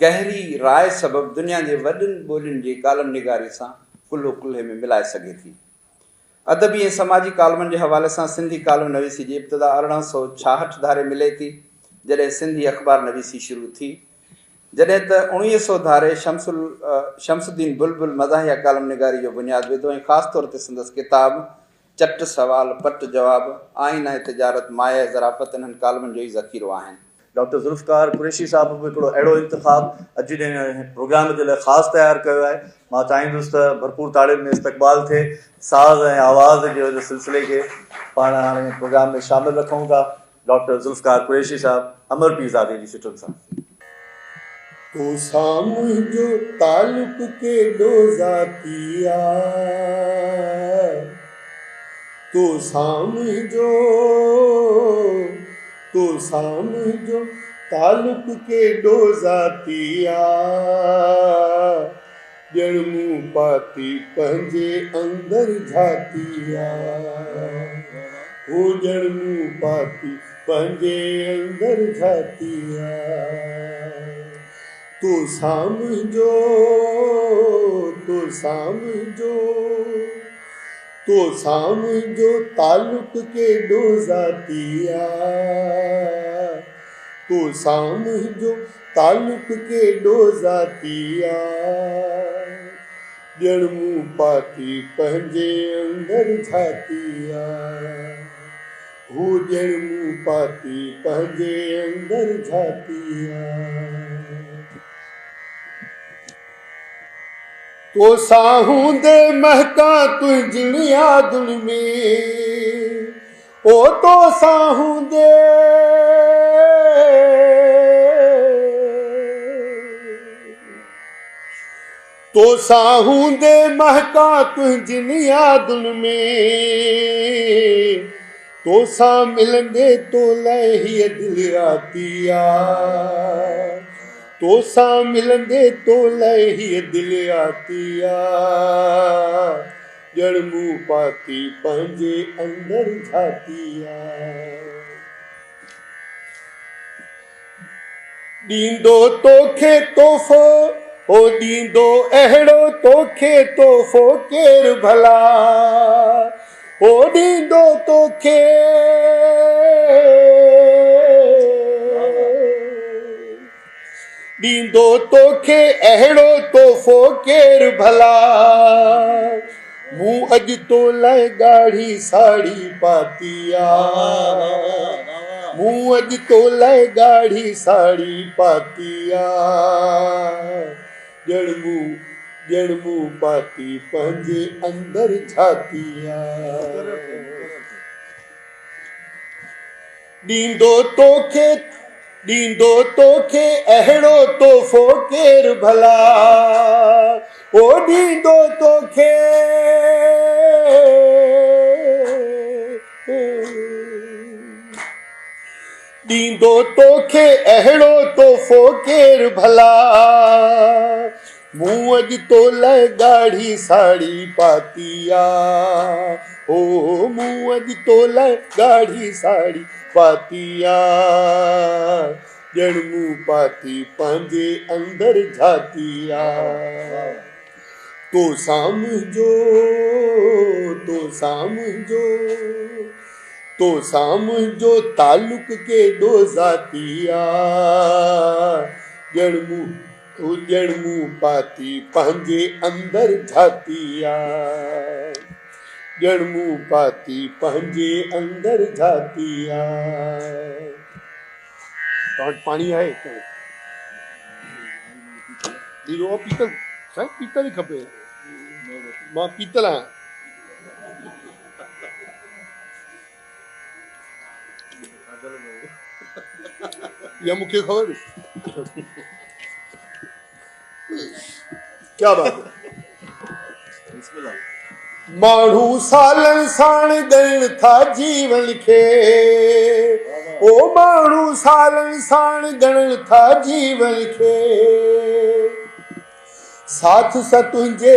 گهري راء سبب دنيا جي وڏين ٻولين جي ڪالم نگاري سان ڪلهو ڪلهي ۾ ملائي سگهي ٿي. ادبي ۽ سماجي ڪالمن جي حوالي سان سنڌي ڪالم نويسي جي ابتدا 1866 ڌاري ملي ٿي، جڏهن سنڌي اخبار نويسي شروع ٿي. جڏهن ته 19 سو ڌاري شمس شمس الدين بلبل مزاحيه ڪالم نگاري جو بنياد وڌو ۽ خاص طور تي سندس ڪتاب چٽ سوال پٽ جواب، آئينه تجارت، مايه ظرافت انهن ڪالمن جو ئي ذخيرو آهن. ڊاڪٽر ذوالفقار قريشي صاحب به هڪڙو اهڙو انتخاب اڄ جي ڏينهن پروگرام جي لاء خاص تيار ڪيو آهي. مان چاهيندس ته ڀرپور تاڙين ۾ استقبال ٿئي. ساز ۽ آواز جي ان سلسلي کي پاڻ هاڻي پروگرام ۾ شامل رکون ٿا. ڊاڪٽر ذوالفقار قريشي صاحب امر پيرزادي جي سٽن سان. توسان منهنجو تعلق ڪيڏو ذاتي آ. توسان منهنجو توسان منهنجو تعلق ڪيڏو ذاتي آ ڄڻ مون پاتي پنهنجي اندر جھاتي آ هو ڄڻ مون پاتي پنهنجي اندر جھاتي آ توسان منهنجو توسان منهنجو توسان منهنجو تعلق ڪيڏو ذاتي آ توسان منهنجو تعلق ڪيڏو ذاتي آ ڄڻ مون پاتي پنهنجي اندر جھاتي آ هو ڄڻ مون پاتي پنهنجي اندر جھاتي آ. توسان هوندي مهڪان تنهنجين يادن ۾ او توسان هوندي توسان هوندي مهڪان تنهنجين يادن ۾ توسان ملندي تو لئه هيء دل آتي آ. توسان ملندي تو لئه هيء دل آتي آ. ڄڻ مون پاتي پنهنجي اندر جهاتي آ. ڏيندو توکي تحفو هو ڏيندو اهڙو توکي تحفو ڪير ڀلا هو ڏيندو توکي ڏيندو توکي اهڙو تحفو ڪير ڀلا مون اڄ تو لئه ڳاڙهي ساڙهي پاتي آ مون اڄ تو لئه ڳاڙهي ساڙهي پاتي آ ڄڻ مون ڄڻ مون پاتي پنهنجي اندر جهاتي آ ڏيندو توکي ڏيندو توکي اهڙو تحفو ڪير ڀلا او ڏيندو توکي ڏيندو توکي اهڙو تحفو ڪير ڀلا مون اڄ تو لئه ڳاڙهي ساڙهي پاتي آ هو مون اڄ تو لئه ڳاڙهي ساڙهي پاتي آ ڄڻ مون پاتي پنهنجي اندر جهاتي آ توسان منهنجو توسان منهنجو توسان منهنجو تعلق ڪيڏو ذاتي آ ڄڻ مون ڄڻ مون پاتي پنهنجي اندر جهاتي آ ڄڻ مون پاتي پنهنجي اندر جهاتي آ. توهان وٽ پاڻي آهي؟ ڏيندو آ پيتل سائين پيتل ئي کپي مان پيتل آهيان. اها مون کي خبر ڪيا بات ماڻهو سالن ساڻ ڳڻن ٿا جيون کي او ماڻهو سالن ساڻ ڳڻن ٿا جيون کي ساٿ سان تنهنجي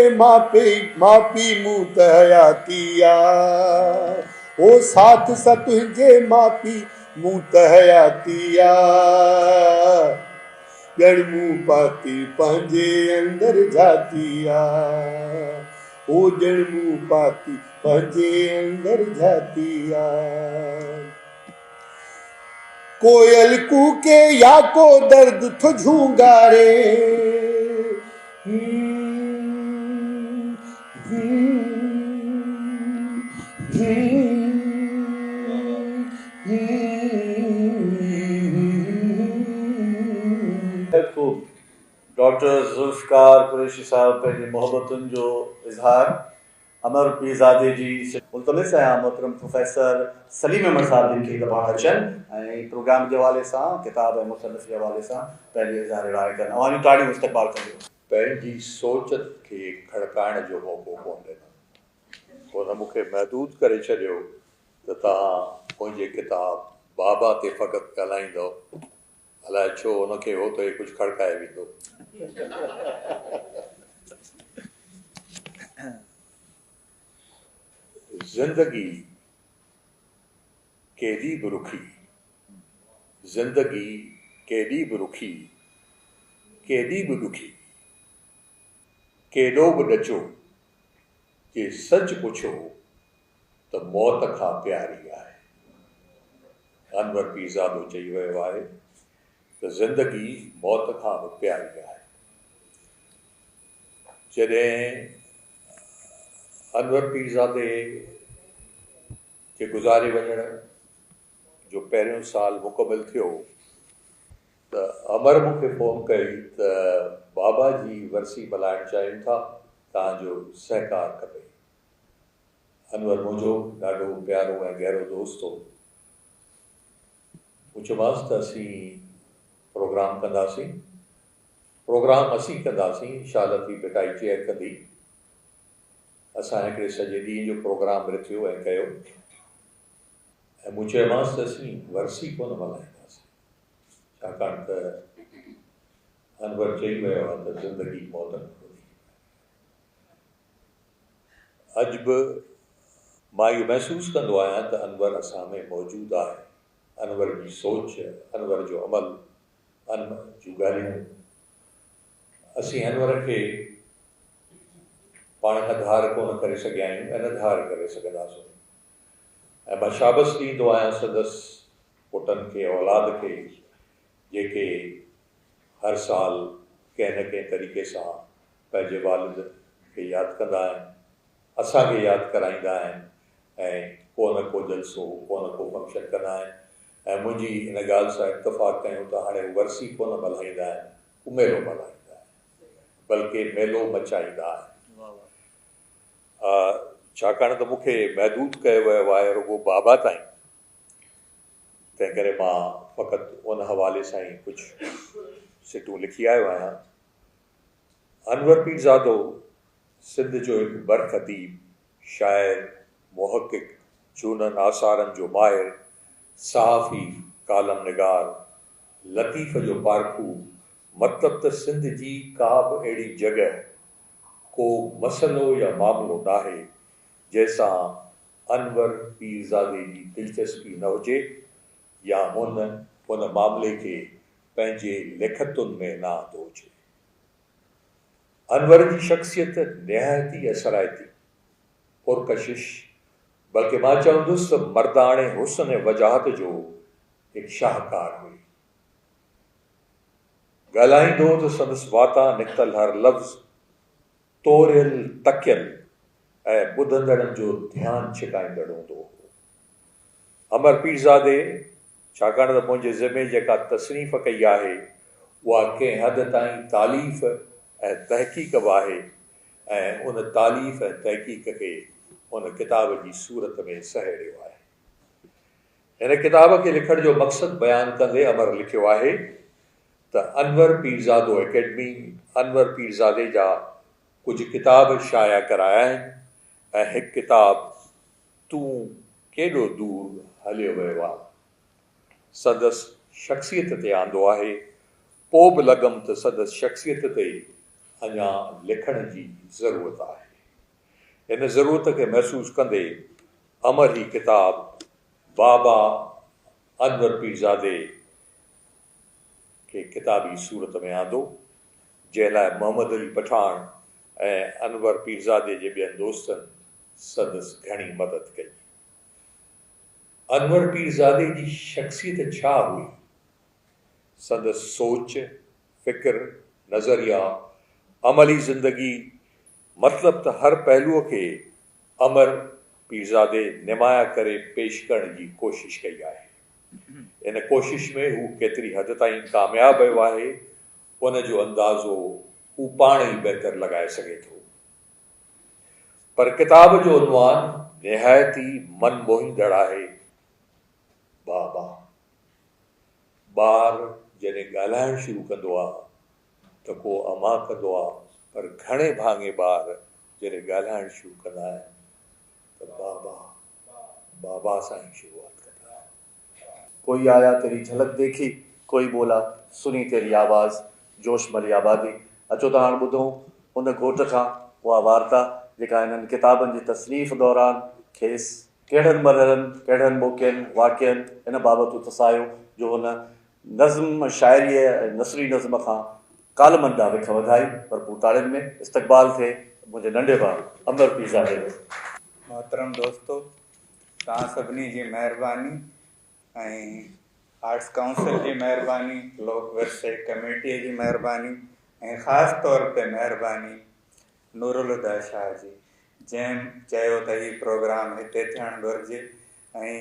ماپي مون ته حياتي آ او ساٿ سان تنهنجي ماپي مون ته حياتي آ ڄڻ مون پاتي پنهنجي اندر جهاتي آ او ڄڻ مون پاتي پنهنجي اندر جهاتي آ. ڪوئل ڪوڪي يا ڪو درد ٿو جهونگاري. خوب ڊاڪٽر ذوالفقار قريشي صاحب پنهنجي محبتن جو اظهار امر پيرزادي جي ملتمس آهيان محترم پروفيسر سليم احمد صاحب جن کي ته پاڻ اچن ۽ پروگرام جي حوالي سان ڪتاب ۽ مصنف جي حوالي سان پنهنجو اظهار راء ڪن اوهان جون تاڙيون استقبال ڪنديون. پنهنجي سوچ کي کڙڪائڻ جو موقعو ڪونه ڏنو. هن مون کي محدود ڪري ڇڏيو ته توهان منهنجي ڪتاب بابا تي فقط ڳالهائيندؤ. الائي ڇو هن کي هو ته هي ڪجهه کڙڪائي ويندو. زندگي ڪيڏي به رکي، زندگي ڪيڏي به رکي، ڪيڏي به ڏکي، ڪيڏو به ڏچو، جي سچ پڇو ته موت کان پياري آهي. انور پيرزادو چئي ويو آهي ته زندگي موت کان به پياري آهي. جڏهن انور پيرزادي جي گذاري وڃڻ جو پهريون سال مڪمل ٿيو ته امر مون کي فون ڪئي ته بابا جي ورسي ملهائڻ چاهيون ٿا، توهان جو سهڪار کپي. انور منهنجو ڏاڍو پيارو ۽ گهرو دوست هو. مون چيومانس ته اسين پروگرام ڪنداسين. پروگرام اسين ڪنداسين، شاهه لطيف ڀٽائي چيئر ڪندي. اسان هڪڙي سڄي ڏينهن جو پروگرام رٿيو ۽ ڪيو. ۽ مون چيومانس ته اسين ورسي ڪونه ملهائينداسين، ڇاڪاڻ ته انور چئي ويو آهي ته زندگي موت کان وڌيڪ آهي. اڄ به مان اهو محسوس ڪندو آهيان ته انور اسان ۾ موجود آهي. انور جي سوچ، انور جو عمل، انور جون ڳالهيون، اسين انور کي پاڻ کان ڌار ڪونه ڪري سگهيا آهيون ۽ نه ڌار ڪري سگهنداسون. ۽ مان شابس ڏيندو آهيان سندس پٽن کي، اولاد کي، جيڪي هر سال ڪنهن نه ڪنهن طريقي سان پنهنجي والد کي ياد ڪندا آهن، اسان کي ياد ڪرائيندا آهن ۽ ڪو نه ڪو جلسو، ڪو نه ڪو فنڪشن ڪندا آهن ۽ منهنجي ان ڳالهه سان اتفاق ڪيون ته هاڻي هو ورسي ڪونه ملهائيندا آهن، هو ميلو ملهائيندا آهن، بلڪه ميلو مچائيندا آهن. ڇاڪاڻ ته مون کي محدود ڪيو ويو آهي رڳو بابا تائين، تنهنڪري مان فقط ان حوالي سان ئي ڪجهه سٽون لکي آيو آهيان. انور پيرزادو سنڌ جو هڪ برک اديب، شاعر، محقق، جهونن آثارن جو ماهر، صحافي، ڪالم نگار، لطيف جو پارکو، مطلب ته سنڌ جي ڪا به اهڙي جڳهه، ڪو مسئلو يا معاملو ناهي، جنهن سان انور پيرزادي جي دلچسپي نه هجي يا هن ان معاملي کي پنهنجي لکتن ۾ نه آندو هجي. انور جي شخصيت نهايت ئي اثرائتي، پرڪشش، بلڪه مان چوندس ته مرداڻي حسن ۽ وجاهت جو هڪ شاهڪار هئي. ڳالهائيندو ته سندس واتان نڪتل هر لفظ توريل تڪيل ۽ ٻڌندڙن جو ڌيان ڇڪائيندڙ هوندو هو. امر پيرزادي ڇاڪاڻ ته منهنجي ذمي جيڪا تصنيف ڪئي آهي، اها ڪنهن حد تائين تاليف ۽ تحقيق به آهي ۽ ان تاليف ۽ تحقيق کي ان ڪتاب جي صورت ۾ سهيڙيو آهي. هن ڪتاب کي لکڻ جو مقصد بيان ڪندي امر لکيو آهي ته انور پيرزادو اڪيڊمي انور پيرزادي جا ڪجهه ڪتاب شايع ڪرايا آهن ۽ هڪ ڪتاب تون ڪيڏو دور هليو ويو آن سندس شخصيت تي آندو آهي پو به لڳم ته سندس شخصيت تي اڃا لکڻ جي ضرورت آهي. ان ضرورت کي محسوس ڪندي امر هي ڪتاب بابا انور پيرزادي کي ڪتابي صورت ۾ آندو، جنهن لاء محمد علي پٺاڻ ۽ انور پيرزادي جي ٻين دوستن سندس گهڻي مدد ڪئي. انور پيرزادي جي شخصيت ڇا هئي؟ سندس سوچ، فڪر، نظريا، عملي زندگي مطلب ته هر پهلوء کي امر پيرزادي نمايان ڪري پيش ڪرڻ جي ڪوشش ڪئي آهي. ان ڪوشش ۾ هو ڪيتري حد تائين ڪامياب ويو آهي، ان جو اندازو هو پاڻ ئي بهتر لڳائي سگهي ٿو. پر ڪتاب جو عنوان نهايت ئي من موهيندڙ آهي، بابا. ٻار جڏهن ڳالهائڻ شروع ڪندو آ ته ڪو امان ڪندو آ پر گهڻي ڀاڱي ٻار جڏهن ڳالهائڻ شروع ڪندا آهن ته بابا بابا سان ئي شروعات ڪندا آهن. ڪوئي آيا تيري جهلڪ ديکي، ڪوئي بولا سني تيري آواز، جوش ملي آبادي. اچو ته هاڻ ٻڌون ان گهوٽ کان اها وارتا جيڪا هنن ڪتابن جي تصنيف دوران کيس ڪهڙن مرحلن، ڪهڙن موقعن، واقعن ان بابت اتساهيو جو هن نظم، شاعريء ۽ نثري نظم کان ڪالمن ڏانهن وک وڌائي، ڀرپور تاڙين ۾ استقبال ٿئي منهنجي ننڍي ڀاء امر پيرزادي جو. محترم دوستو توهان سڀني جي مهرباني ۽ آرٽس ڪائونسل جي مهرباني، لوڪ ورثي ڪميٽيء جي مهرباني ۽ خاص طور تي مهرباني نورالهديٰ شاهه جي جنهن چيو ته هي پروگرام هتي ٿيڻ گهرجي ۽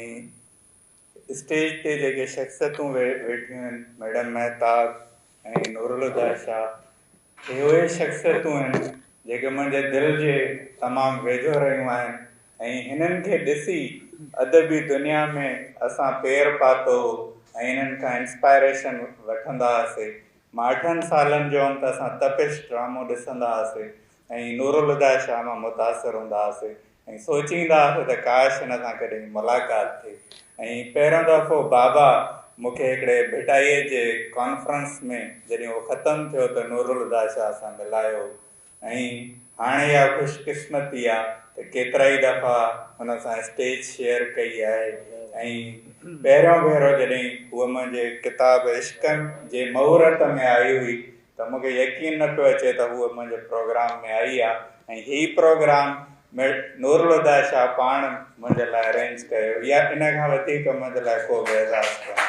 اسٽيج تي جيڪي شخصيتون ويٺيون آهن ميڊم مهتاب ۽ نورالهديٰ شاهه اهي اهي شخصيتون آهن جيڪي منهنجي دل جي تمام ويجهو رهيون آهن ۽ هنن کي ڏسي ادبي دنيا ۾ اسان پير پاتو هو ۽ هنن کان انسپائريشن وٺندا هئاسي مان اٺن سالن جو هوم ته اسان تپش ڊرامو ڏسندا هئاسي ۽ نورالهديٰ شاهه مان متاثر هوندا هئاسي. ۽ سوچيندا هئاسين ته ڪاش هن سان ڪڏهن ملاقات ٿئي ۽ پهريون دفعو بابا مون کي هڪڙي ڀٽائيء جي ڪانفرنس ۾ جڏهن اهو ختم ٿيو ته نورالهديٰ شاهه سان ملايو ۽ هاڻي اها خوش قسمتي آ ته ڪيترائي دفعا هن سان اسٽيج شيئر ڪئي آهي ۽ پهريون ڀيرو جڏهن هوء منهنجي ڪتاب عشقن جي مهورت ۾ آئي هئي ته مون کي يقين نه پيو اچي ته هوء منهنجي پروگرام ۾ آئي آ ۽ هي پروگرام نورالهديٰ شاهه پاڻ منهنجي لاء ارينج ڪيو يا ان کان وڌيڪ منهنجي لاء ڪو به اعزاز ڪونهي.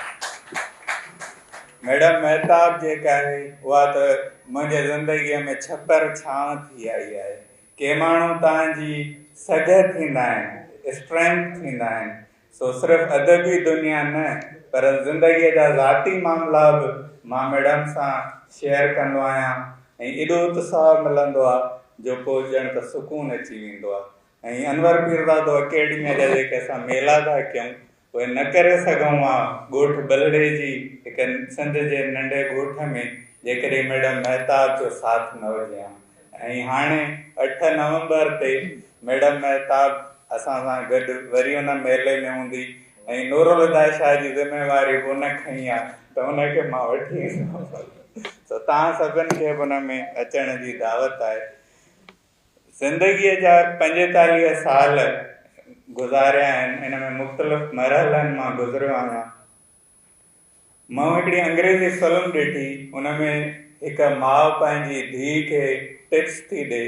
ميڊم مهتاب جيڪا آهي اها ته منهنجي زندگيء ۾ ڇپر ڇانو ٿي آئي آهي. ڪي ماڻهو توهان جي سگهه ٿيندا آهن، اسٽرينگٿ ٿيندا آهن، سو صرف ادبي دنيا نه پر زندگيء جا ذاتي معاملا به مان ميڊم سان شيئر ڪندو آهيان ۽ ايڏو اتساهه ملندو آهي جو پوء ڄڻ ته سڪون اچي ويندو آهي ۽ انور پيرزادو اڪيڊميء جا جيڪي اسان ميلا ٿا ڪيون اهي نه ڪري سگهون ها ڳوٺ ٻلهڙيجي هڪ سنڌ جي ننڍي ڳوٺ ۾ جيڪڏهن ميڊم مهتاب جو ساٿ نه هجي ها ۽ هاڻي اٺ نومبر تي ميڊم مهتاب اسان سان گڏ وري ان ميلي ۾ هوندي ۽ نورالهديٰ شاهه جي ذميواري به ان کنئي آ ته ان کي مان وٺي ايندم سو توهان سڀن کي به ان ۾ اچڻ جي دعوت آهي. زندگيء جا 45 سال گذاريا آهن ان ۾ مختلف مرحلن مان گذريو آهيان. مون هڪڙي انگريزي فلم ڏٺي ان ۾ هڪ ماء پنهنجي ڌيء کي ٽپس ٿي ڏي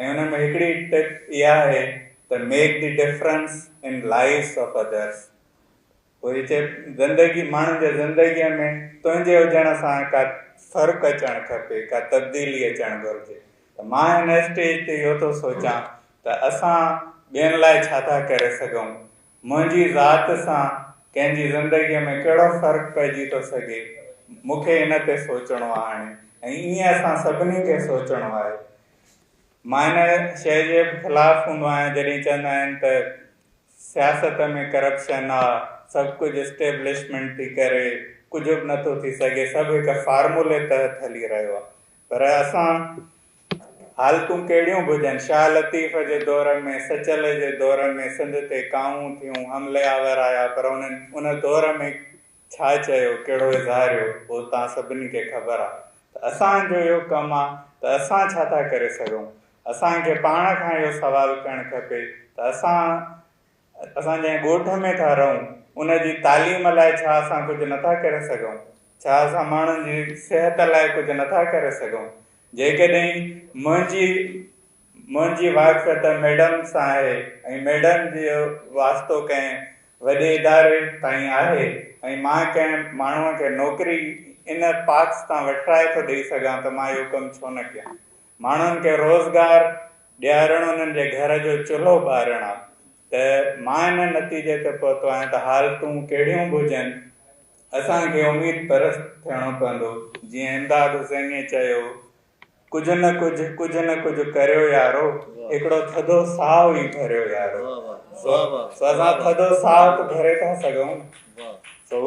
۽ ان ۾ هڪڙي ٽپ اها آهي ته make the difference in lives of others پوء هي چئي زندگي ماڻهن جي زندگيء ۾ تنهنجي هجڻ سان ڪا فرق اچڻ کپي ڪا تبديلي اچڻ گهرجي ته مان هن اسٽيج تي اهو ٿو سوچان ته اسان ٻين لاء ڇا ٿا ڪري سگهون منهنجي ذات سان ڪنهن جي زندگيء ۾ ڪهڙو فرق پئجي ٿو سگهي، مون کي ان تي سوچڻو آهي هاڻي ۽ ائين اسان سڀني کي سوچڻو آهي. مان ان شيء جي به خلاف هوندو آهيان جڏهن چوندا آهن ته سياست ۾ ڪرپشن آ، سڀ ڪجهه اسٽيبلشمينٽ ٿي ڪري، ڪجهه به نٿو ٿي سگهي، سڀ هڪ فارمولي تحت هلي رهيو آ. پر اسان حالتون ڪهڙيون به هجن، شاهه لطيف جي دور ۾ سچل جي دور ۾ سنڌ تي ڪاهون ٿيون، حملي آور آيا پر انهن ان دور ۾ ڇا چيو، ڪهڙو اظهاريو، اهو توهان سڀني کي خبر آ ته اسان جو اهو ڪم آ ته اسان ڇا ٿا ڪري سگهون؟ اسان کي پاڻ کان اهو سوال ڪرڻ کپي ته اسان اسان جنهن ڳوٺ ۾ ٿا رهون ان جي تعليم لاء ڇا اسان ڪجهه نٿا ڪري سگهون؟ ڇا اسان ماڻهن جي صحت لاء ڪجهه نٿا ڪري سگهون؟ جيڪڏهن منهنجي منهنجي واقفيت ميڊم سان آهي ۽ ميڊم جو واسطو ڪنهن وڏي اداري تائين آهي ۽ مان ڪنهن ماڻهوء کي نوڪري ان پاڪس تان وٺرائي ٿو ڏئي سگهان ته مان اهو ڪم ڇو نه ڪيان؟ ماڻهن کي روزگار ڏيارڻ انهن جي گهر جو چلهو ٻارڻ آ ته مان ان نتيجي تي پهتو آهيان ته حالتون ڪهڙيون به هجن اسان کي اميد پرست ٿيڻو پوندو جيئن امداد حسينيء چيو ڪجهه نه ڪجهه ڪجهه نه ڪجهه ڪريو يارو هڪڙو ٿڌو ساهه ئي ڀريو يارو سو اسان ٿڌو ساهه ته ڀري ٿا سگهون سو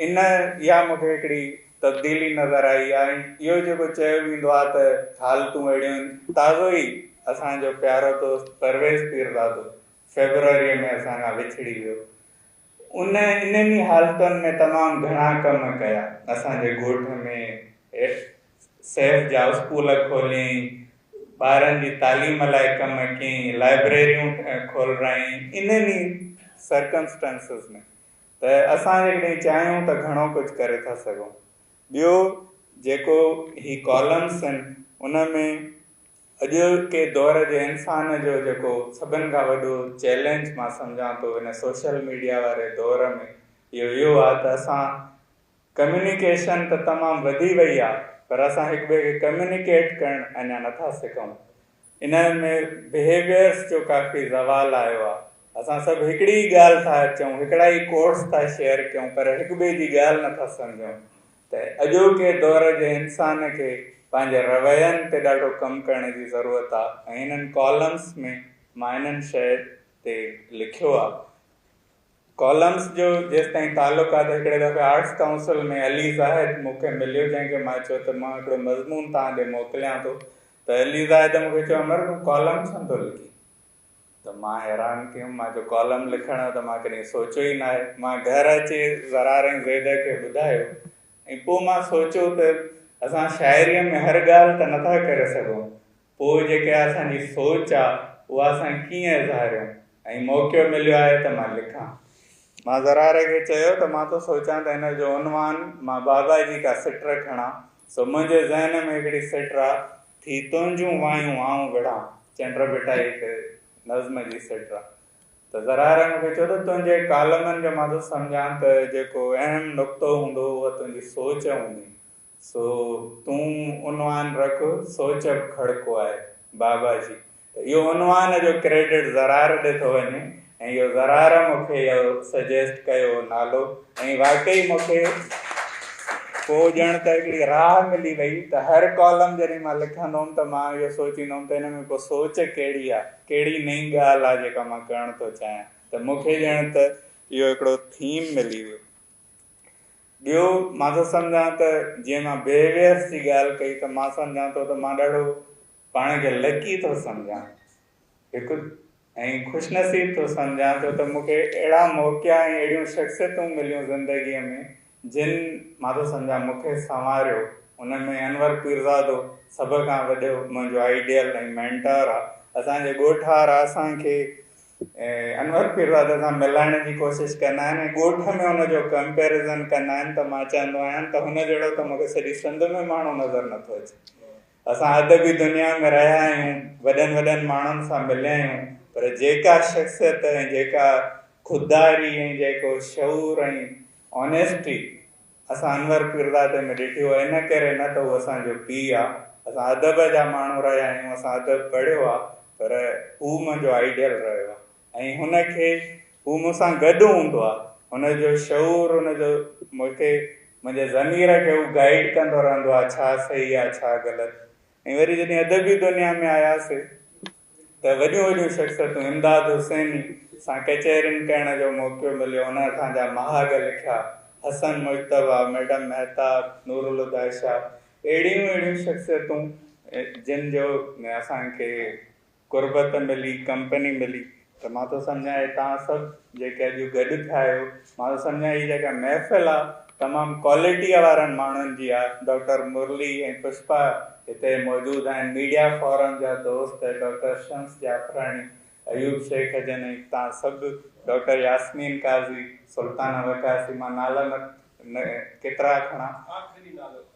ان اها مون کي هڪڙي تبديلي نظر آئي آهي ۽ اهو جيڪو چيو ويندو آهي ته حالتون اهڙيون آهن تازو ئي اسان جو پيارو دوست پرويز پيرزادو فيبروريء ۾ اسان کان وڇڙي ويو ان انهن ئي حالتن ۾ تمام گهڻا ڪم ڪيا اسان جي ڳوٺ ۾ سيف جا اسڪول کوليائين ٻارن جي تعليم لاء ڪم ڪيائين لائبريريون کولرايائين انهن ئي سرڪمسٽانسز ۾ ته اسان جيڪڏهن چاهيون ته گهڻو ڪجهه ڪري ٿا سگهون. ٻيو جيڪو هي ڪالمس آهن ان ۾ اڄوڪي دور جي انسان جو جيڪو سڀن کان وڏو چئلينج مان سمجهان ٿو هن سوشل ميڊيا واري دور ۾ اهو اهو آهي ته اسان ڪميونيڪيشن ته تمام وڌي وئي آهي پر اسان هڪ ٻئي کي ڪميونيڪيٽ ڪرڻ اڃا نٿا سکون. ان ۾ بهيويئرس جو ڪافي زوال آيو آهي. اسان سڀ هڪڙي ئي ڳالهه ٿا چئون، هڪڙا ئي ڪوٽس ٿا شيئر ڪيون پر هڪ ٻئي جي ڳالهه نٿا سمجهون ته اڄوڪي دور جي انسان کي پنهنجي روين تي ڏاڍو ڪم ڪرڻ جي ضرورت آهي ۽ انهن ڪالمس ۾ مان انهن شيء تي لکيو آهي. ڪالمس جو جيستائين تعلق آهي ته هڪڙي دفعي آرٽس ڪائونسل ۾ علي زاهد مون کي مليو جنهن کي مان چيو ته مان هڪڙو مضمون توهان ڏي موڪليان ٿو ته علي زاهد مون کي چيو امر تون ڪالم ڇو نٿو لکين؟ ته مان حيران ٿيم، مان چيو ڪالم لکڻ جو ته مان ڪڏهن سوچيو ئي ناهي. مان گهر اچي زرار ۽ زيد کي ٻڌايو ۽ پوء مان سوچيو ته اسان شاعريء ۾ هر ڳالهه ته نٿا ڪري سگهون، پوء جيڪا اسان جي سوچ آ اها اسان ڪيئن اظهاريون ۽ موقعو مليو آهي ته مان لکان. مان زرار کي چيو ته مان ٿو سوچان ته هن جو عنوان مان بابا جي ڪا سٽ کڻان، سو منهنجي ذهن ۾ هڪڙي سٽ آ، ٿي تنهنجون وايون آئون وڙهان، چنڊ ڀٽائي هڪ نظم جي سٽ آ. ته زرار مون کي چيو ته تنهنجي ڪالمن جو مان ٿو سمجهان ته جيڪو اهم نقطو هوندو اها تنهنجي سوچ هوندي، سو تون عنوان رک سوچ به کڙڪو آهي بابا جي. ته اهو عنوان جو ڪريڊٽ زرار ڏي ٿو وڃي ۽ اهو زرار مون کي اهو سجيسٽ ڪيو هو نالو ۽ واقعي مون کي پوء ڄڻ ته هڪڙي راهه ملي وئي ته هر ڪالم جڏهن مان لکندو هوم ته مان اهو سوچيندو هوم ته هن ۾ پوء سوچ ڪهڙي آهي، ڪهڙي نئين ڳالهه آهي جيڪا مان ڪرڻ ٿو چاهيان ته مون کي ڄڻ ته اهو هڪڙو ٿيم ملي ويو. ٻيو مان ٿو سمجهان ته جيئن مان بيهيويئرس جي ڳالهه ڪئي ته مان سمجهان ٿو ته مان ڏاڍو پاڻ کي لڪي ٿو سمجهان هڪ ۽ خوش نصيب ٿو سمجهان ڇو ته مون کي اهڙا موقعا ۽ اهڙيون شخصيتون مليون زندگيء ۾ جن مان ٿو سمجهان مون کي سنواريو. ان ۾ انور پيرزادو سڀ کان وڏو منهنجو آئيڊيل ۽ مينٽار آ. اسان جي ڳوٺ وارا اسان کي انور پيرزادي سان ملائڻ جي ڪوشش ڪندا آهن ۽ ڳوٺ ۾ ان جو ڪمپيرزن ڪندا آهن ته مان چوندو آهيان ته هن جهڙو ته مون کي سڄي سنڌ ۾ ماڻهو نظر نٿو اچي. اسان ادبي دنيا ۾ رهيا آهيون، وڏن وڏن ماڻهن سان مليا آهيون، پر جيڪا شخصيت ۽ جيڪا خودداري ۽ جيڪو شعور ۽ آنيسٽي اسان انور پيرزادي ۾ ڏٺي اها ان ڪري نه ته هو اسان جو پيء آ، اسان ادب جا ماڻهو رهيا آهيون، اسان ادب پڙهيو آ، پر هو منهنجو آئيڊيل رهيو آ. ۽ هن کي هو مون سان گڏ هوندو آ هن جو شعور هن جو مون کي منهنجي ضمير کي هو گائيڊ ڪندو رهندو آ ڇا صحيح آ ڇا غلط ۽ وري جڏهن ادبي دنيا ۾ آياسي ته وڏيون وڏيون شخصيتون امداد حسيني سان ڪچهرين ڪرڻ جو موقعو مليو هن اسان جا مهاڳ لکيا حسن مجتبيٰ ميڊم مهتاب نورالهديٰ شاهه اهڙيون اهڙيون شخصيتون جن جو اسان کي قربت ملي، ڪمپني ملي ته مان ٿو سمجهان هي توهان سڀ جيڪي اڄ گڏ ٿيا آهيو مان ٿو سمجهان هي جيڪا محفل آ تمام ڪوالٽيء وارن ماڻهن جي آ، ڊاڪٽر مرلي ۽ پشپا هتي موجود آهن، ميڊيا فورم جا دوست ڊاڪٽر شمس جعفراڻي، ايوب شيخ جن ۽ توهان سڀ ڊاڪٽر ياسمين قاضي، سلطانه وقاصي مان نالا نه ڪيترا کڻان. آخري نالو کڻ.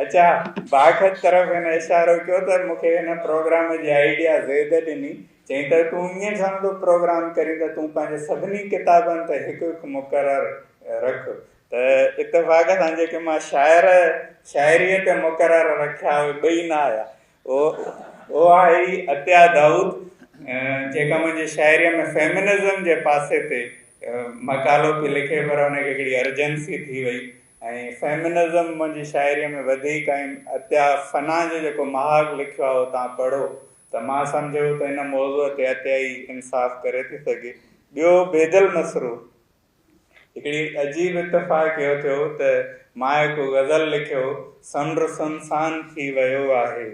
اڇا باخت طرف هن اشارو ڪيو ته مون کي هن پروگرام جي آئيڊيا زيد ڏني چيائين ته تون ائين ڇا نٿو پروگرام ڪرين ته تون پنهنجي سڀني ڪتابن تي هڪ هڪ مقرر رک ته اتفاق سان جيڪي مان شاعر شاعريء تي مقرر رکيا اهي ٻئي نه آيا اهو آهي عطيه دائود جيڪا منهنجي شاعريء ۾ فيمنزم جي پاسي تي مقالو پئي لکي پر ان کي هڪڙي ارجنسي ٿي وئي ۽ فيمنزم منهنجي شاعريء ۾ وڌيڪ ۽ عطيه فنا جو جيڪو مهاڳ لکيو آهي اهو توهان پڙهو ته مان سمجهيو ته ان موضوع تي عطيه ئي انصاف ڪري ٿي سگهي. ٻيو بيدل مسرور هڪڙي عجيب اتفاق اهو ٿيو ته مان هڪ غزل لکيو، سمنڊ سنسان ٿي ويو آهي،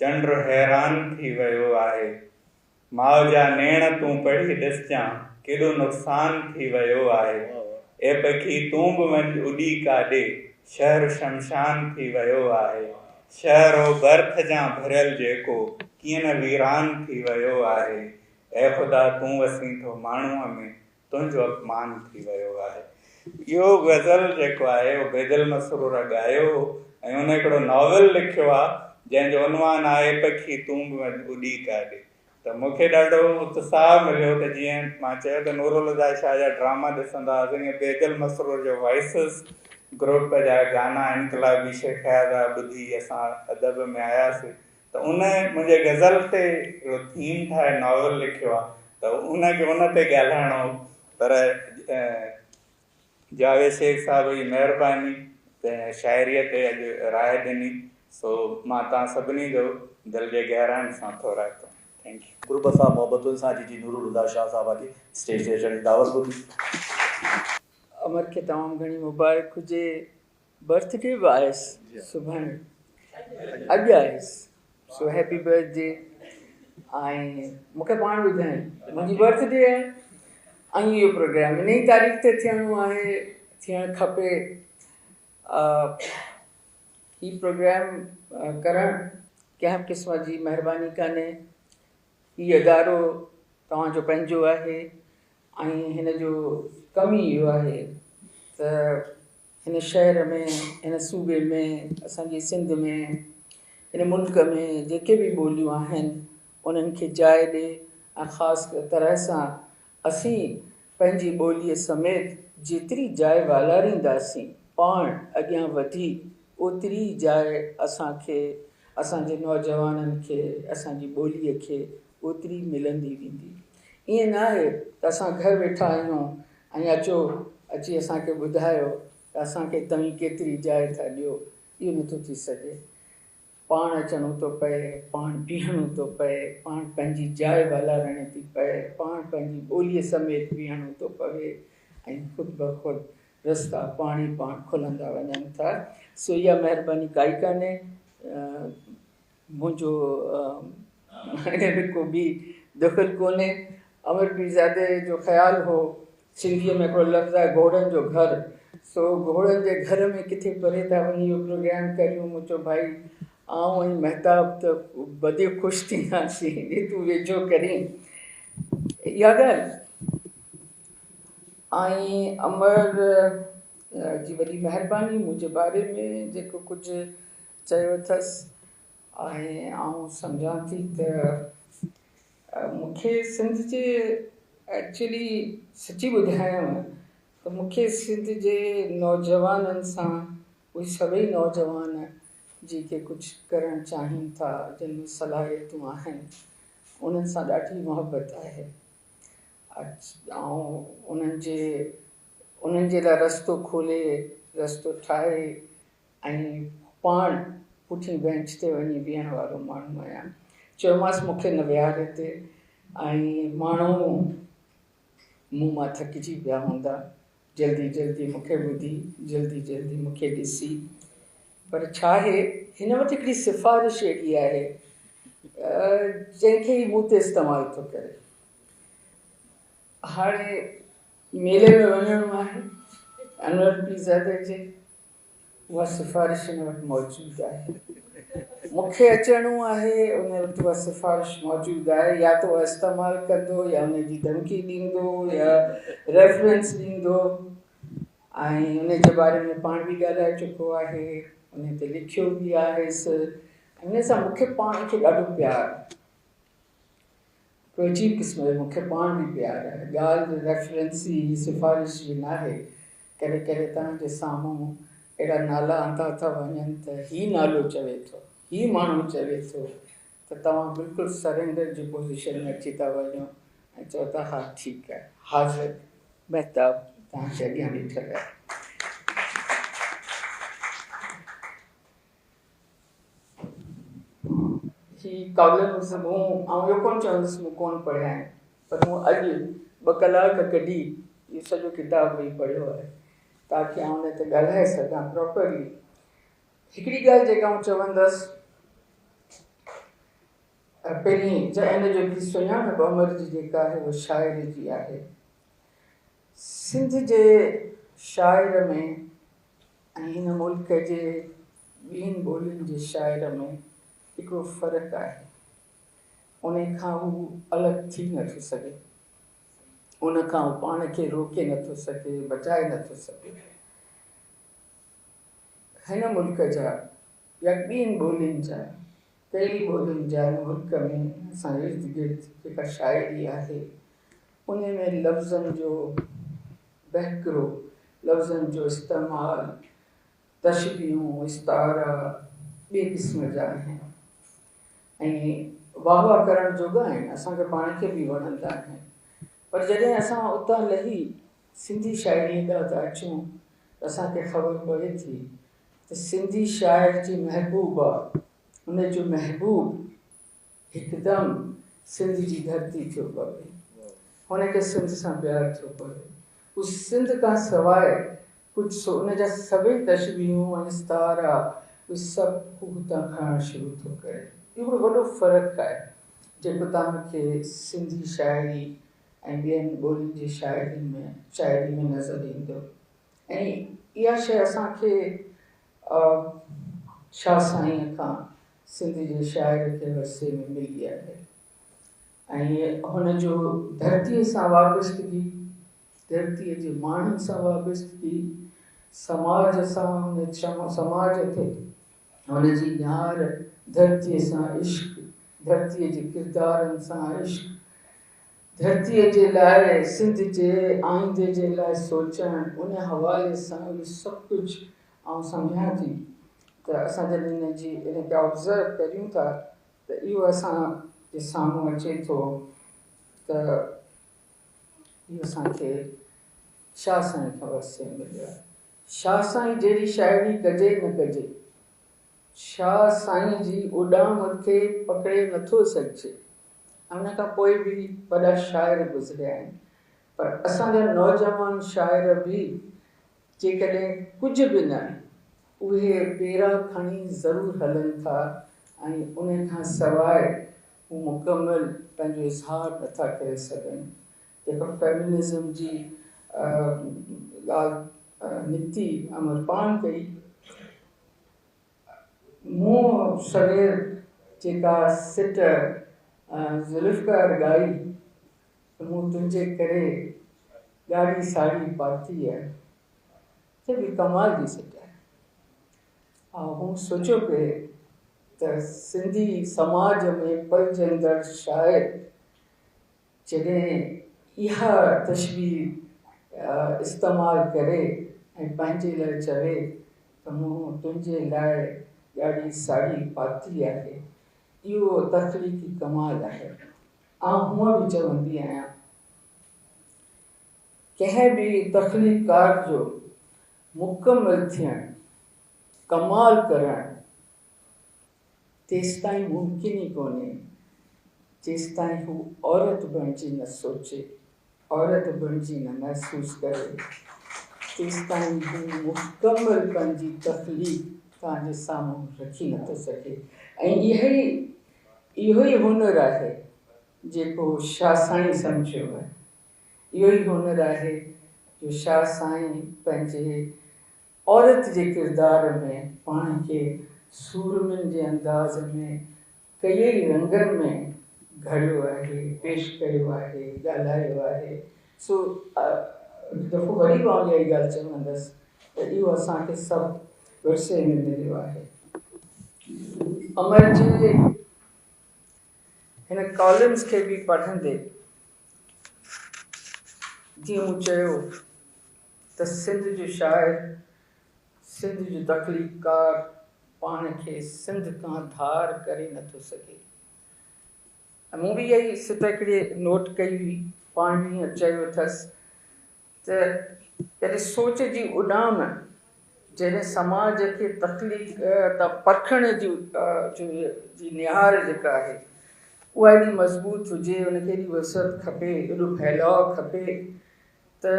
چنڊ حيران ٿي ويو آهي، ماء جا نيڻ تون پڙهي ڏسجان، ڪيڏو نقصان ٿي ويو آهي، اي پکي تون به وڃ اڏي ڪاڏي، شهر شمشان ٿي ويو آهي، شهر هو برٿ جان ڀريل جيڪو، ڪيئن نه ويران ٿي ويو آهي، اي خدا تون وسين ٿو ماڻهوء ۾، تنهنجو اپمان ٿي ويو آهي. اهو غزل جيڪو آهي اهو بيدل مسرور ڳايو هو ۽ ان هڪڙو ناول لکيو آهي جنهن جو عنوان آهي پکي تون به وڃ اڏي ڪاڏي ته مون کي ڏاڍو اتساهه مليو ته جيئن مان چيو ته نورالهديٰ شاهه جا ڊراما ڏسندا هئاسين ائين بيدل مسرور جو وائسز گروپ جا گانا انقلابي شيخ اياز جا ٻڌي اسان ادب ۾ آياسين ته ان منهنجي غزل تي هڪڙو ٿيم ٺاهي ناول لکيو آهي ته ان کي ان تي ڳالهائڻو هو پر جاويد شيخ صاحب جي مهرباني ته شاعريء تي اڄ راء ڏني سو مان توهان سڀني جو دل جي گهراين سان ٿورائتو آهيان. Thank you. قرب سان محبتن سان جي جي نورالهديٰ شاهه صاحبه کي اسٽيج تي اچڻ جي دعوت ٻڌي. امر کي تمام گهڻي مبارڪ هجي. برٿ ڊي به آهيس سڀاڻي اڄ آهيس. سو هيپي برٿ ڊي ۽ مون کي پاڻ ٻڌائين منهنجي برٿ ڊي آهي ۽ اهو پروگرام ان ئي تاريخ تي ٿيڻو آهي ٿيڻ کپي. هي پروگرام ڪرڻ ڪنهن به قسم جي مهرباني ڪانهي. هي ادارو توهان جو پنهنجو آهي ۽ هن جو ڪم ئي اهو آهي ته هن شهر ۾ هن صوبي ۾ اسان جي سنڌ ۾ هن ملڪ ۾ جيڪي به ٻوليون آهن انهن کي جاء ڏي ۽ خاص طرح سان اسين پنهنجي ٻوليء سميت جيتري جاء والارينداسين، پاڻ اڳيان وڌي اوتري ئي جاء اسان کي، اسان جي نوجوانن کي، اسان جي ٻوليء کي اوتري ملندي ويندي. ائين نه آهي ته اسان گهر ويٺا آهيون ۽ اچو اچي اسان کي ٻڌايو ته اسان کي توهين ڪيتري جاء ٿا ڏيو، اهو نٿو ٿي سگهي. پاڻ اچڻو ٿو پئي، پاڻ بيهڻو ٿو پئي، پاڻ پنهنجي جاء والارڻي ٿي پئي، پاڻ پنهنجي ٻوليء سميت بيهڻو ٿو پوي ۽ خود بخود رستا پاڻ ئي پاڻ کلندا وڃن ٿا. سو اها مهرباني ڪائي ڪانهي. منهنجو ان ۾ ڪو به دخل ڪونهي. امر پيرزادي جو خيال هو سنڌيء ۾ هڪڙو لفظ آهي گهوڙن جو گهر، سو گهوڙن جي گهر ۾ ڪٿي پري ٿا وڃي اهو پروگرام ڪريون. مون چيو ڀائي آئون ۽ مهتاب ته وڌيڪ خوش ٿينداسين جي تون ويجهو ڪرين اها ڳالهه. ۽ امر جي وڏي مهرباني منهنجي باري ۾ جيڪو ڪجهه چيو اٿس ۽ آئون سمجهان ٿي ته مون کي سنڌ جي ايڪچولي سچي ٻڌايانو ته مون کي سنڌ جي نوجوانن سان اهي سڀئي نوجوان جيڪي ڪجهه ڪرڻ چاهين ٿا جن ۾ صلاحيتون آهن انهن سان ڏاڍي محبت آهي آئون انهن جي انهن جي لاء رستو کولي رستو ٺاهي ۽ پاڻ پٺين بينچ تي وڃي بيهڻ وارو ماڻهو آهيان. چيومانس مون کي نه ويهار هتي ۽ ماڻهو مون مان ٿڪجي پيا هوندا. جلدي جلدي مون کي ٻڌي، جلدي جلدي مون کي ڏسي. پر ڇا آهي هن وٽ هڪڙي سفارش اهڙي آهي جنهن کي هي مون تي استعمال ٿو ڪري. هاڻي ميلي ۾ وڃڻو آهي انور پيرزادي جي. اها سفارش هن وٽ موجود آهي. مون کي اچڻو آهي، ان وٽ اها سفارش موجود آهي، يا ته اها استعمال ڪندو يا ان جي ڌمڪي ڏيندو يا ريفرنس ڏيندو ۽ ان جي باري ۾ پاڻ به ڳالهائي چڪو آهي، ان تي لکيو به آهيس. ان سان مون کي پاڻ کي ڏاڍو پيار آهي. هڪڙو عجيب قسم جو مون کي پاڻ به پيار آهي. ڳالهه ريفرنس جي سفارش جي ناهي. ڪڏهن ڪڏهن توهان جي سامهون اهڙا نالا آندا ٿا وڃن ته هي نالو چوي ٿو، هي ماڻهو چوي ٿو ته توهان بلڪل سرينڊر جي پوزيشن ۾ اچي ٿا وڃو ۽ چئو ٿا ها ٺيڪ آهي، حاضر مهتاب توهان جي اڳيان بيٺل آهي. هي ڪالمز مون آئون اهو ڪونه چوندس مون ڪونه پڙهيا آهن پر مون اڄ ٻه ڪلاڪ ڪڍي اهو سڄو ڪتاب ويهي پڙهيو آهي تاڪي آئون ان تي ڳالهائي سگهان پراپرلي. هڪڙي ڳالهه جيڪا آئون چوندس پهرين ان جو هڪڙي سڃاڻپ امر جي جيڪا آهي اها شاعري جي آهي. سنڌ جي شاعر ۾ ۽ هن ملڪ جي ٻين ٻولين جي شاعر ۾ هڪڙو فرق آهي. انهي کان هو الڳ ٿي نٿو سگهي. ان کان هو پاڻ کي روڪي نٿو سگهي، بچائي نٿو سگهي. هن ملڪ جا يا ٻين ٻولين جا، ڪئي ٻولين جا هن ملڪ ۾ اسان جي ارد گرد جيڪا شاعري آهي، انهي ۾ لفظن جو وهڪرو، لفظن جو استعمال، تشبيهون، استعارا ٻئي قسم جا آهن ۽ واهه واهه ڪرڻ جوڳا آهن، اسان کي پاڻ کي به وڻندا آهن. پر جڏهن اسان اتان لهي سنڌي شاعريء ڏانهن ٿا اچون ته اسان کي خبر پوي ٿي ته سنڌي شاعر جي محبوبه، ان جو محبوب هڪدم سنڌ جي ڌرتي ٿيو پوي. هن کي سنڌ سان پيار ٿيو پوي. هو سنڌ کان سواء ڪجهه سو ان جا سڀئي تشبيهون ۽ استعارا اهي سڀ هو هتان کڻڻ شروع ٿو ڪري. اهو هڪڙو وڏو فرق آهي جيڪو توهان کي سنڌي شاعري ۽ ٻين ٻولين جي شاعرين ۾ شاعري ۾ نظر ايندو ۽ اها شيء اسان کي شاهه سائينء کان سنڌ جي شاعر کي ورثي ۾ ملي آهي ۽ هن جو ڌرتيء سان وابستگي، ڌرتيء جي ماڻهن سان وابستگي، سماج سان هن سماج تي هن جي نهار، ڌرتيء سان عشق، ڌرتيء جي ڪردارن سان عشق، ڌرتيء جي لاء، سنڌ جي آئيندي جي لاء سوچڻ، ان حوالي سان اهو سڀ ڪجهه آئون سمجهان ٿي ته اسان جڏهن ان جي ان کي آبزرو ڪريون ٿا ته اهو اسان جي سامهون اچي ٿو ته اهو اسان کي شاهه سائين کان ورثي ۾ مليو آهي. شاهه سائين جهڙي شاعري ڪجي نه ڪجي، شاهه سائين جي اڏام کي پڪڙي نٿو سگهجي. ان کان پوء به وڏا شاعر گذريا آهن پر اسان جا نوجوان شاعر به جيڪڏهن ڪجهه به نه اهي پيرا کڻي ضرور هلن ٿا ۽ ان کان سواء هو مڪمل پنهنجو اظهار نٿا ڪري سگهن. جيڪا فيمنزم جي ڳالهه نڪتي امر پاڻ ڪئي. مون سوير جيڪا سٽ ذوالفقار ڳائي ته مون تنهنجي ڪري ڳاڙهي ساڙهي پاتي آهي ته به ڪمال جي سٽ آهي. مون سوچيو پئي ته سنڌي سماج ۾ پلجندڙ شاعر جڏهن اها تشبيهه استعمال ڪري ۽ پنهنجي لاء چوي ته مون تنهنجي لاء ڳاڙهي ساڙهي پاتي آهي، اهو تخليقي ڪمال آهي. آئون هونء به چوندي آهيان، ڪنهن به تخليقڪار جو مڪمل ٿيڻ، ڪمال ڪرڻ، تيستائين ممڪن ئي ڪونهي، جيستائين هو عورت بڻجي نه سوچي، عورت بڻجي نه محسوس ڪري، تيستائين هو مڪمل پنهنجي تخليق توهان جي سامهون رکي نٿو سگهي ۽ اهي اهو ئي هنر آهي جيڪو شاهه سائين سمجهيو آهي. اهو ئي هنر آهي جو شاهه سائين پنهنجي عورت جي ڪردار ۾ پاڻ کي سورمين جي انداز ۾ ڪيئي رنگن ۾ گهڙيو آهي، پيش ڪيو آهي، ڳالهايو آهي. سو هڪ دفعو وري به آئون اها ئي ڳالهه چوندس ته اهو اسان کي سڀ ورثي ۾ مليو آهي. امر جي هن ڪالمز کي به پڙهندي جيئن مون چيو ته سنڌ جو شاعر، سنڌ جو تخليقڪار پاڻ کي سنڌ کان ڌار ڪري نٿو سگهي. ۽ مون به اها ئي سٽ هڪڙي نوٽ ڪئي هئي، پاڻ به ائين چيو اٿس ته جڏهن سوچ جي اڏام جڏهن سماج کي تخليق ته پرکڻ جي جي نهار جيڪا آهي اها ايڏي مضبوط هجي، ان کي ايڏي وسعت کپي، ايڏو ڦهلاء کپي ته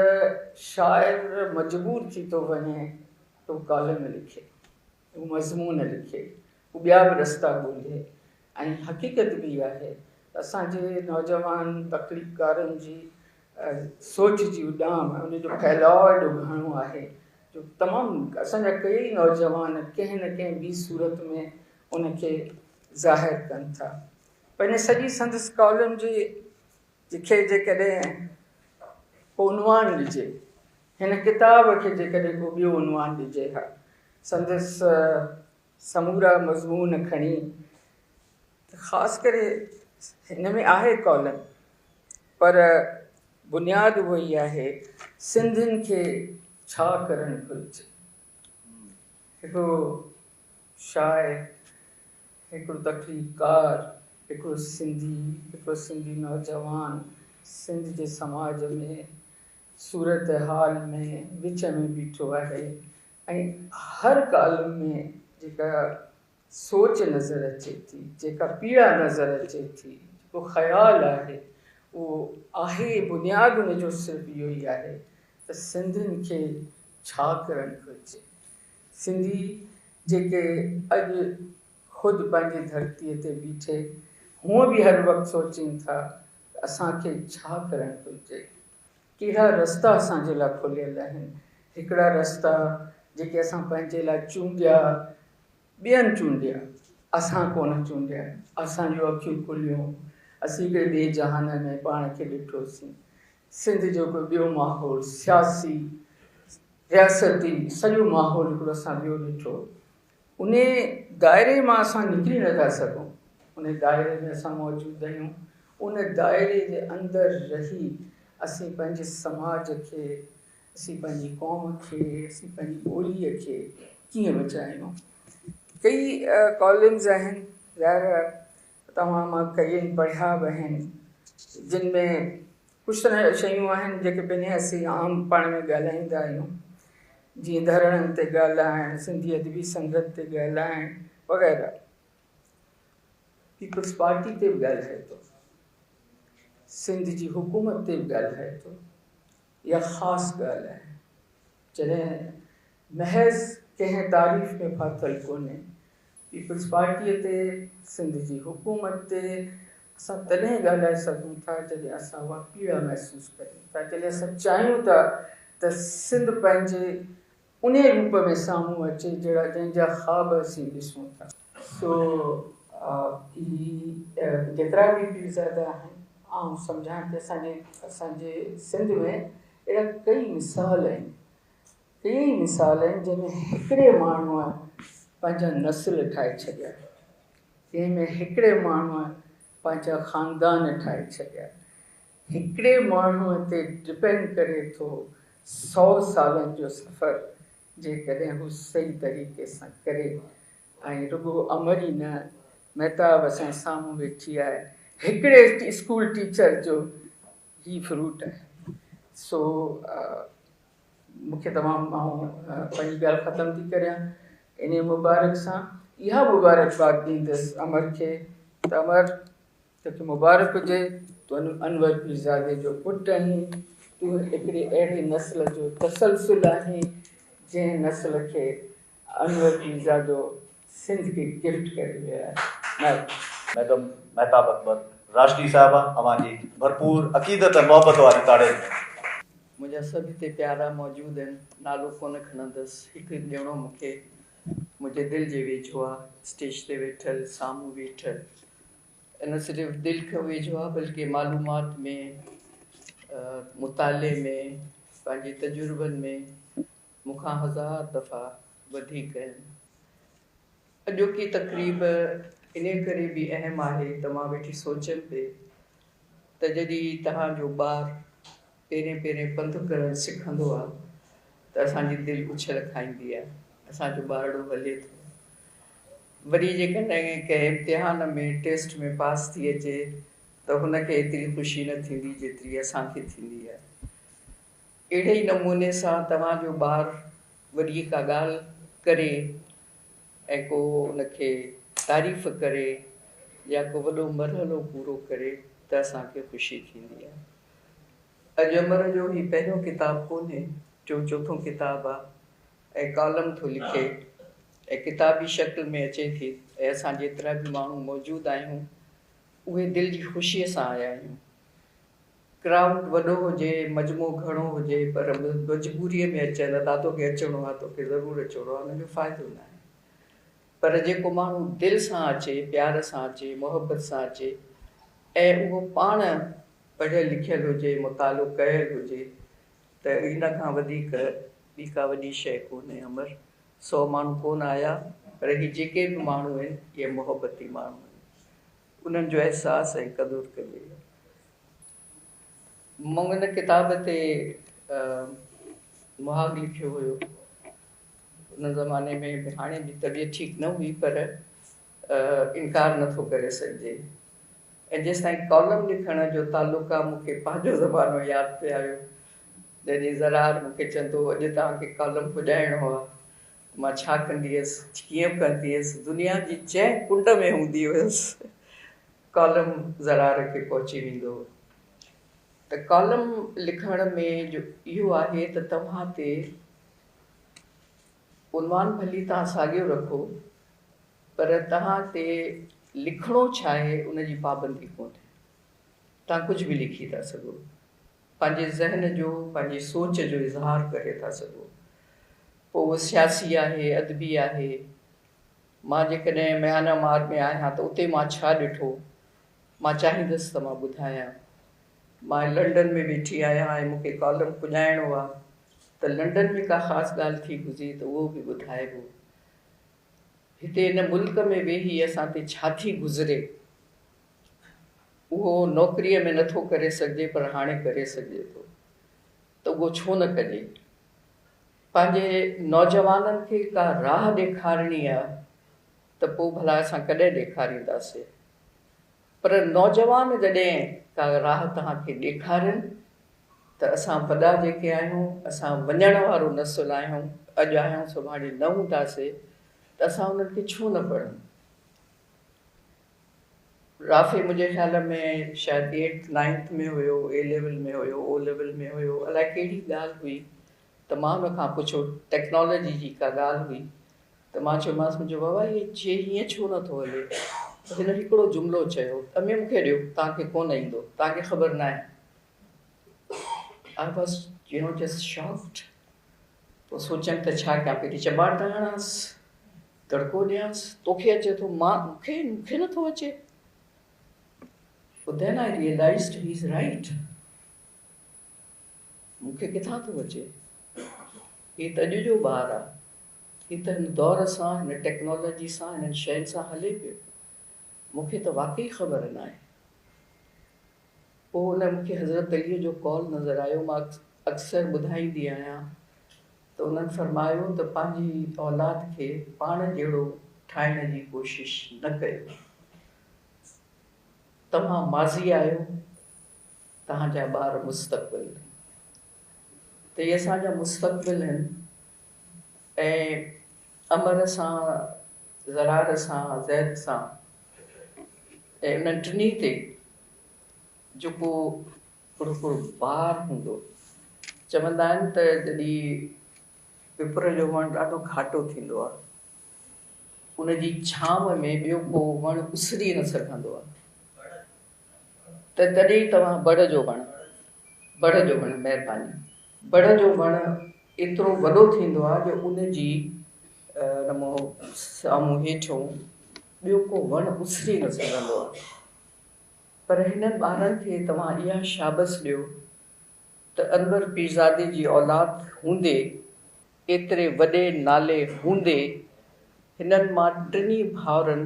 شاعر مجبور ٿي ٿو وڃي ته هو ڪالم لکي، هو مضمون لکي، هو ٻيا به رستا ڳولهي ۽ حقيقت به اها آهي ته اسان جي نوجوان تخليقڪارن جي سوچ جي اڏام ۽ ان جو ڦهلاء ايڏو گهڻو آهي جو تمام اسان جا ڪيئي نوجوان ڪنهن نه ڪنهن ٻي صورت ۾ ان کي ظاهر ڪن ٿا. پر ان سڄي سندس ڪالم جي کي جيڪڏهن ڪو عنوان ڏجي، هن ڪتاب کي جيڪڏهن ڪو ٻيو عنوان ڏجي ها، سندس سمورا مضمون کڻي ته خاص ڪري هن ۾ آهي ڪالم پر بنياد اهو ئي آهي سنڌين کي ڇا ڪرڻ گهرجي. هڪڙو شاعر هڪڙو تخليقڪار، هڪڙو سنڌي، هڪڙو سنڌي نوجوان سنڌ جي سماج ۾ صورتحال ۾ وچ ۾ بيٺو آهي ۽ هر ڪالم ۾ جيڪا سوچ نظر اچي ٿي، جيڪا پيڙا نظر اچي ٿي، جيڪو خيال آهي اهو آهي بنياد ان جو صرف اهو ئي آهي ته سنڌين کي ڇا ڪرڻ گهرجي. سنڌي جيڪي اڄ خود پنهنجي ڌرتيء تي بيٺي هونء به هر وقت سوچين ٿا ته اسان کي ڇا ڪرڻ گهرجي؟ ڪهڙا رستا اسان جي لاء کليل آهن؟ هڪڙا رستا جيڪي اسان پنهنجي لاء چونڊيا، ٻين چونڊيا، اسان ڪونه چونڊيا. اسان جون اکيون کليون، اسين هڪڙي ٻئي جهان ۾ پاڻ کي ڏٺوسين. سنڌ جو هڪڙو ٻيو ماحول، سياسي، رياستي سڄو ماحول هڪڙو اسان ٻيو ڏٺو. انهي دائري مان اسان نڪري نه ٿا سگهون. انهي دائري ۾ اسان موجود آهيون. ان دائري جي اندر رهي اسين پنهنجي سماج کي، اسين پنهنجي قوم کي، اسين پنهنجي ٻوليء کي ڪيئن بچايون. ڪئي ڪالمز آهن، ظاهر آهي توهان مان ڪئين پڙهيا به آهن، جن ۾ ڪجهه ته شيون آهن جيڪي بنهه اسين عام پاڻ ۾ ڳالهائيندا آهيون، جيئن ڌرڻن تي ڳالهائڻ، سنڌي ادبي سنگت تي ڳالهائڻ وغيره. پيپلز پارٽي تي به ڳالهائي ٿو، سنڌ جي حڪومت تي به ڳالهائي ٿو. اها خاص ڳالهه آهي. جڏهن محض ڪنهن تعريف ۾ ڦاٿل ڪونهي. پيپلز پارٽيء تي، سنڌ جي حڪومت تي اسان تڏهن ڳالهائي سگهون ٿا جڏهن اسان اها پيڙا محسوس ڪريون ٿا، جڏهن اسان چاهيون ٿا ته سنڌ پنهنجي انهي روپ ۾ سامهون اچي جهڙا جنهن جا خواب اسين ڏسون ٿا. سو هي جيترا به پيرزادا آهن، آئون سمجهان ٿي اسان جي سنڌ ۾ اهڙا ڪئي مثال آهن، ڪيئي مثال آهن جنهن ۾ هڪڙي ماڻهوء پنهنجا نسل ٺاهي ڇڏيا، جنهن ۾ هڪڙي ماڻهوء پنهنجا خاندان ٺاهي ڇڏيا. هڪڙي ماڻهوء تي ڊپينڊ ڪري ٿو سئو سالن جو سفر جيڪڏهن هو صحيح طريقي سان ڪري ۽ رڳو امر ئي نه مهتاب اسان جي سامهون ويٺي آهي هڪڙي اسڪول ٽيچر جو هي فروٽ آهي سو مون کي تمام آئون پنهنجي ڳالهه ختم ٿي ڪريان انهي مبارڪ سان اها مبارڪباد ڏيندس امر کي ته امر توکي مبارڪ هجي تون انور پيرزادي جو پٽ آهين تون هڪڙي اهڙي نسل جو تسلسل آهين جنهن نسل کي انور پيرزادو سنڌ کي گفٽ ڪري ويو آهي. ميڊم مهتاب اڪبر راشدي صاحبه اوهان جي ڀرپور عقيدت ۽ محبت واري تاڙين ۾. منهنجا سڀ هتي پيارا موجود آهن، نالو ڪونه کڻندس، هڪ هڪ ڄڻو مون کي منهنجي دل جي ويجهو آ، اسٽيج تي ويٺل، سامهون ويٺل، نه صرف دل کان ويجهو آ بلڪه معلومات ۾، مطالعي ۾، پنهنجي تجربن ۾ مون کان هزار دفعا وڌيڪ آهن. اڄوڪي تقريب انهيء ڪري به اهم آهي ته مان ويٺي سوچيم پئي ته جڏهن توهان جو ٻار پهرين پهرين پنڌ ڪرڻ سکندو آهي ته اسان جي دل اڇل کائيندي آهي، اسان جو ٻارڙو هلي ٿو. وري جيڪڏهن ڪنهن امتحان ۾ ٽيسٽ ۾ پاس ٿي اچي ته هن کي ايتري خوشي نه ٿيندي جيتري اسان کي ٿيندي آهي. اهڙي ئي نموني سان توهان جو ٻار وڏي ڪا ڳالهه ڪري ۽ ڪو ان کي تعريف ڪري يا ڪو وڏو مرحلو پورو ڪري ته اسان کي خوشي ٿيندي آهي. اڄ امر جو هي پهريون ڪتاب ڪونهي، ٽيون چوٿون ڪتاب آ ۽ ڪالم ٿو لکي ۽ ڪتابي شڪل ۾ اچي ٿي ۽ اسان جيترا به ماڻهو موجود آهيون اهي دل جي خوشيء سان آيا آهيون. ڪرائوڊ وڏو هجي، مجمعو گهڻو هجي پر مجبوريء ۾ اچن، ادا توکي اچڻو آهي، توکي ضرور اچڻو آهي، ان جو فائدو ناهي. پر جيڪو ماڻهو دل سان اچي، پيار سان اچي، محبت سان اچي ۽ اهو پاڻ پڙهيل لکيل هجي، مطالعو ڪيل هجي ته ان کان وڌيڪ ٻي ڪا وڏي شيء ڪونهي. امر، سو ماڻهو ڪونه آيا پر هي جيڪي به ماڻهو آهن، اهي محبتي ماڻهو آهن. انهن جو احساس ۽ قدر ڪجي. مون ان ڪتاب تي مهاڳ لکيو هيو. ان زماني ۾ به هاڻي به طبيعت ٺيڪ نه هئي پر انڪار نه ٿو ڪري سگهجي ۽ جيستائين ڪالم لکڻ جو تعلق آ مون کي پنهنجو زمانو ياد پئي آيو جڏهن زرار مون کي چوندو هو اڄ توهان کي ڪالم پڄائڻو آ مان ڇا ڪندي هيس، ڪيئن ڪندي هيس، دنيا جي جنهن ڪنڊ ۾ هوندي هيس، ڪالم زرار کي پهچي ويندو هو. ته ڪالم لکڻ ۾ جو اهو آهي ته توهان تي عنوان ڀلي توهان ساڳيو رکو، پر توهان تي لکڻو ڇا آهي ان جي پابندي ڪونهي. توهان ڪجهه به لکي ٿا سگهو. پنهنجي ذهن جو، پنهنجي سوچ جو اظهار ڪري ٿا سگهو. پوء اهو سياسي آهي، ادبي آهي. مان جيڪڏهن ميانمار ۾ آهيان ته اتي مان ڇا ڏٺو، مان چاهيندس ته مان ٻڌايان. مان لنڊن ۾ ويٺي آهيان ۽ مون کي ڪالم پڄائڻو آهي ته لنڊن ۾ ڪا خاص ڳالهه ٿي گذري ته اهو به ٻڌائبو. هتي هن ملڪ ۾ ويهي اسان تي ڇا ٿي گذري، اهو نوڪريء ۾ نٿو ڪري سگهجي پر هاڻي ڪري سگهجي ٿو ته اهو ڇو نه ڪجي. پنهنجي نوجوانن کي ڪا راهه ڏيکارڻي آ ته پوء ڀلا اسان ڪڏهن ڏيکارينداسين. پر نوجوان جڏهن ڪا راهه توهان کي ڏيکارين ته اسان وڏا جيڪي آهيون، اسان وڃڻ وارو نسل آهيون، اڄ آهيون سڀاڻي نه هونداسي ته اسان انهن کي ڇو نه پڙهون. رافع منهنجي خيال ۾ شايد eighth ninth ۾ have, A level ۾ have, O level ۾ هيو، الائي ڪهڙي ڳالهه هئي ته مان ان کان پڇيو ٽيڪنالاجي جي ڪا ڳالهه هئي ته مان چيومانس منهنجو بابا هي چي هيئن ڇو نه ٿو هلي ته هن هڪڙو جملو چيو امي مون کي ڏيو توهان کي ڪونه ايندو توهان کي خبر ناهي I was you know just shocked پوء سوچيم ته ڇا ڪيان پهرين چٻاڙ ته هڻانس دڙڪو ڏيانس توکي اچي ٿو مان مون کي مون کي نٿو اچي پوء then I realized he is right مون کي ڪٿان ٿو اچي هي ته اڄ جو ٻار آ هي ته هن دور سان، هن ٽيڪنالاجي سان، هنن شين سان هلي پيو. مون کي ته واقعي خبر ناهي. پوء ان مون کي حضرت عليء جو قول نظر آيو، مان اڪثر ٻڌائيندي آهيان ته انهن فرمايو ته پنهنجي اولاد کي پاڻ جهڙو ٺاهڻ جي ڪوشش نه ڪيو. توهان ماضي آهيو، توهان جا ٻار مستقبل. ته اهي اسان جا مستقبل آهن. ۽ امر سان، ضرار سان، زيد سان ۽ انهن ٽنهي تي جيڪو هڪڙو هڪڙو بار هوندو. چوندا آهن ته جڏهن پپر جو وڻ ڏاڍو گهاٽو ٿيندو آهي، ان جي ڇانو ۾ ٻيو ڪو وڻ اسري نه سگهندو آهي ته تڏهن توهان بڙ جو وڻ، بڙ جو وڻ، مهرباني، بڙ جو وڻ ايترو وڏو ٿيندو آهي جو ان جي سامهون هيٺون ٻيو ڪو وڻ اسري نه سگهندو آهي. پر هنن ٻارن کي توهان اها شابس ڏيو ته انور پيرزادي جي اولاد هوندي، ايتري وڏي نالي هوندي هنن مان ٽنهي ڀائرن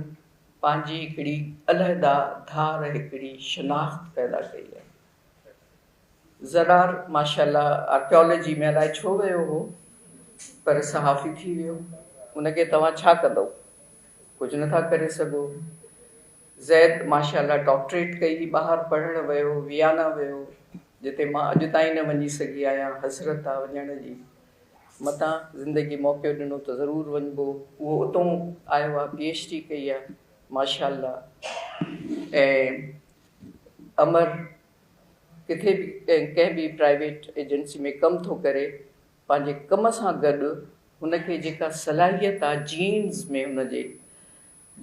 پنهنجي هڪڙي علحده ڌار هڪڙي شناخت پيدا ڪئي آهي. ضرار ماشاء الله آرڪيالاجي ۾ الائي ڇو ويو هو پر صحافي ٿي ويو ان کي توهان ڇا ڪندؤ ڪجهه نٿا ڪري سگهو زيد ماشاء الله ڊاڪٽريٽ ڪئي ٻاهر پڙهڻ ويو ويانا ويو جتي مان اڄ تائين نه وڃي سگهي آهيان حسرت آ وڃڻ جي متان زندگي موقعو ڏنو ته ضرور وڃبو اهو اتون آيو آ پي ايڇ ڊي ڪئي آ ماشاء الله ۽ امر ڪٿي به ڪنهن به پرائيويٽ ايجنسي ۾ ڪم ٿو ڪري پنهنجي ڪم سان گڏ هن کي جيڪا صلاحيت آ جينز ۾ هن جي